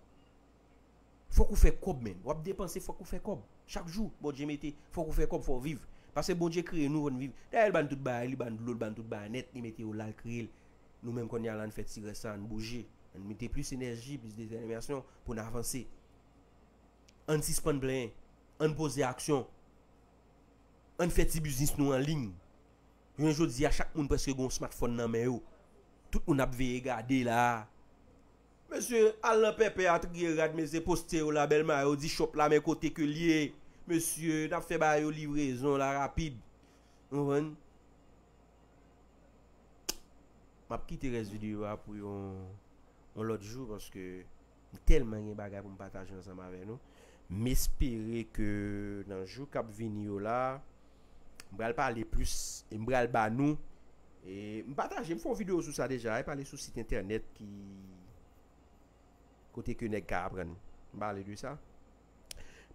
Fòk ou fè kòb, menn. W ap depanse, fòk ou fè kòb. Chak jou, Bondye mete, fòk ou fè kòb, fò w viv. Paske Bondye kreye nou, fò n viv. Dayè, l ba n tout bagay, li ba n dlo, l ba n tout bagay nèt, li mete yo la, l kreye l. Nou menm kounye a la, ann fè ti rès sa, ann bouje. Ann mete plis enèji, plis detèminasyon pou n avanse. Ann sispann plenyen. Ann poze aksyon. Ann fè ti biznis nou an liy. Jounen jodi a, chak moun prèske gen yon smartphone nan men yo. Tout moun ap veye gade la. Mesye, al nan pèpè a, triye rad, mesye, poste yo la, bèl mayo, di shop la, men kote ke l ye. Mesye, n ap fè ba yo livrezon la rapid. Ou konprann? M ap kite rès videyo a pou yon, yon lòt jou, paske M tèlman gen bagay pou m pataje ansanm avè nou. M espere ke nan jou k ap vini yo la, m pral pale plis e m pral ba nou. E m pataje, m fè yon videyo sou sa deja, e pale sou sit entènèt ki kote ke nèg ka aprann. M pale de sa.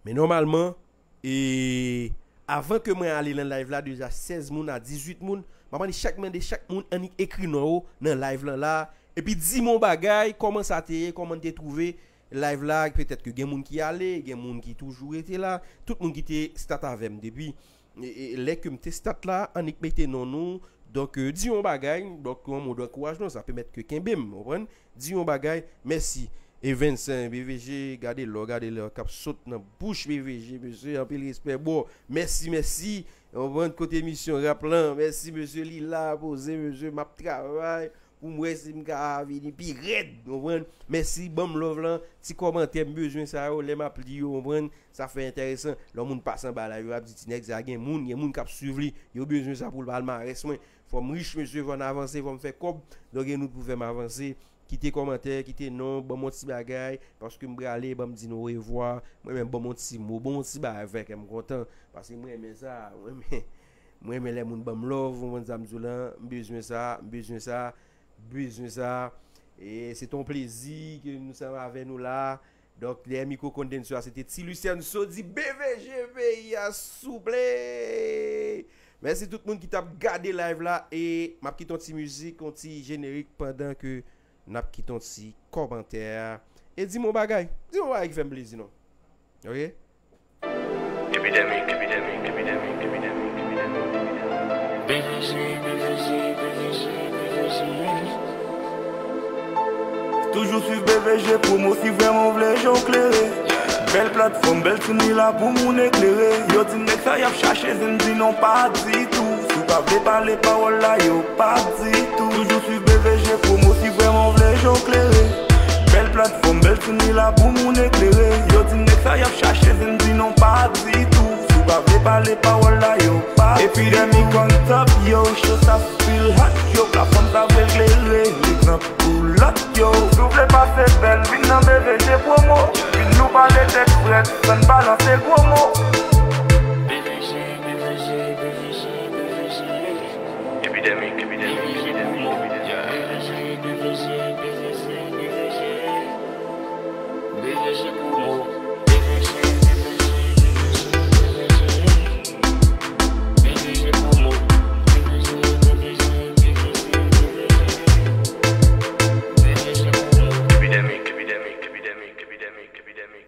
Men nòmalman, e avan ke mwen ale nan live la, deja sèz moun a dizuit moun, m ap mande chak, mande chak moun annik ekri non yo nan live lan la, epi di m yon bagay, kòman sa te ye, kòman n te twouve live la, petèt ke gen moun ki ale, gen moun ki toujou rete la, tout moun ki te stat avè m depi e, e, lè ke m te stat la, annik mete non nou. Donk, e, di yon bagay, donk, yon mo de ankourajman, sa pèmèt ke kenbe m, w konprann? Di yon bagay, mèsi. Evens, eh, B V G, gade lò, gade lò k ap sot nan bouch B V G, mesye, anpil respè, bro. Mèsi, mèsi. W konprann? Kote misyon rap lan, mèsi, mesye, li la, poze, mesye, m ap travay. Pou m wè si m ka vini pi rèd, w konprann? Mèsi, ban m love lan, ti kòmantè, m bezwen sa yo, lè m ap li yo, w konprann? Sa fè enteresan. Lè yon moun pase anba live, yo ap di, "Ti nèg sa gen moun, gen moun k ap swiv li, yo bezwen sa pou l palmarès mwen." Fò m rich, mesye, fò n avanse, fò m fè kòb. Donk, e nou pou fè m avanse. Kite kòmantè, kite non, ban m yon ti bagay, paske m prale, ban m di nou orevwa. Mwen menm, ban m yon ti mo, ban m yon ti bagay, fè kè m kontan. Paske mwen renmen sa, mwen renmen, mwen renmen lè moun ban m love, w konprann sa m di w lan, m bezwen sa, m bezwen sa. Bezwen sa. E se te yon plezi ke nou sanm avè nou la. Donk, dèyè mikwo kondensyon a, se te Ti Luciano Sodi, B V G peyi a, souple. Mèsi tout moun ki t ap gade live la. E m ap kite yon ti mizik, yon ti jenerik pandan ke n ap kite yon ti kòmantè. E di m yon bagay. Di m yon bagay ki fè m plezi, non. Ok? Epidemic, epidemic, epidemic, epidemic, epidemic, epidemic. B V G, B V G, B V G, B V G. Toujou swiv B V G Promo si vrèman w vle je w klere. Bèl platfòm, bèl timoun la pou moun eklere. Yo di nèg sa y ap chache zen, di non pa ditou. Si w pa vle pale pawòl la, yo pa ditou. Toujou swiv B V G Promo si vrèman w vle je w klere. Bèl platfòm, bèl timoun la pou moun eklere. Yo di nèg sa y ap chache zen, di non pa ditou. Si w pa vle pale pawòl la, yo pa. Epidemic on top, yo, show sa pil hot, yo, platfòm sa vle klere. Egzanp pou lòt, yo. Si w vle pase bèl, vin nan B V G Promo. Vin nou pale tèt frèt, san n balanse gwo mo. Epidemic, epidemic, epidemic, epidemic. Epidemic, epidemic, epidemic, epidemic.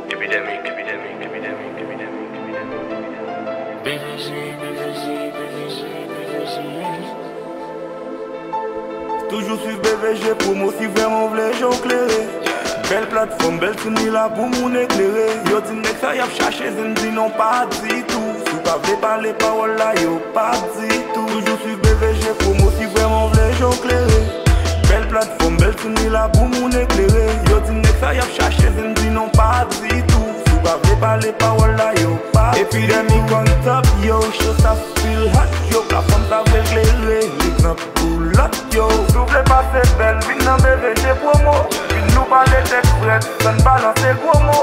Epidemic, epidemic, epidemic, epidemic, epidemic, epidemic. B V G, B V G, B V G, B V G. Toujou swiv B V G Promo si vrèman w vle je w klere. Bèl platfòm, bèl timoun la pou moun eklere. Yo di nèg sa y ap chache zen, di non pa ditou. Si w pa vle pale pawòl la, yo pa ditou. Toujou swiv B V G Promo si vrèman w vle je w klere. Bèl platfòm, bèl timoun la pou moun eklere. Yo di nèg sa y ap chache zen, di non pa ditou. Si w pa vle pale pawòl la, yo pa. Epidemic on top, yo, show sa pil hot, yo, platfòm sa vle klere. Egzanp pou lòt, yo. Si w vle pase bèl, vin nan B V G Promo. Vin nou pale tèt frèt, san n balanse gwo mo.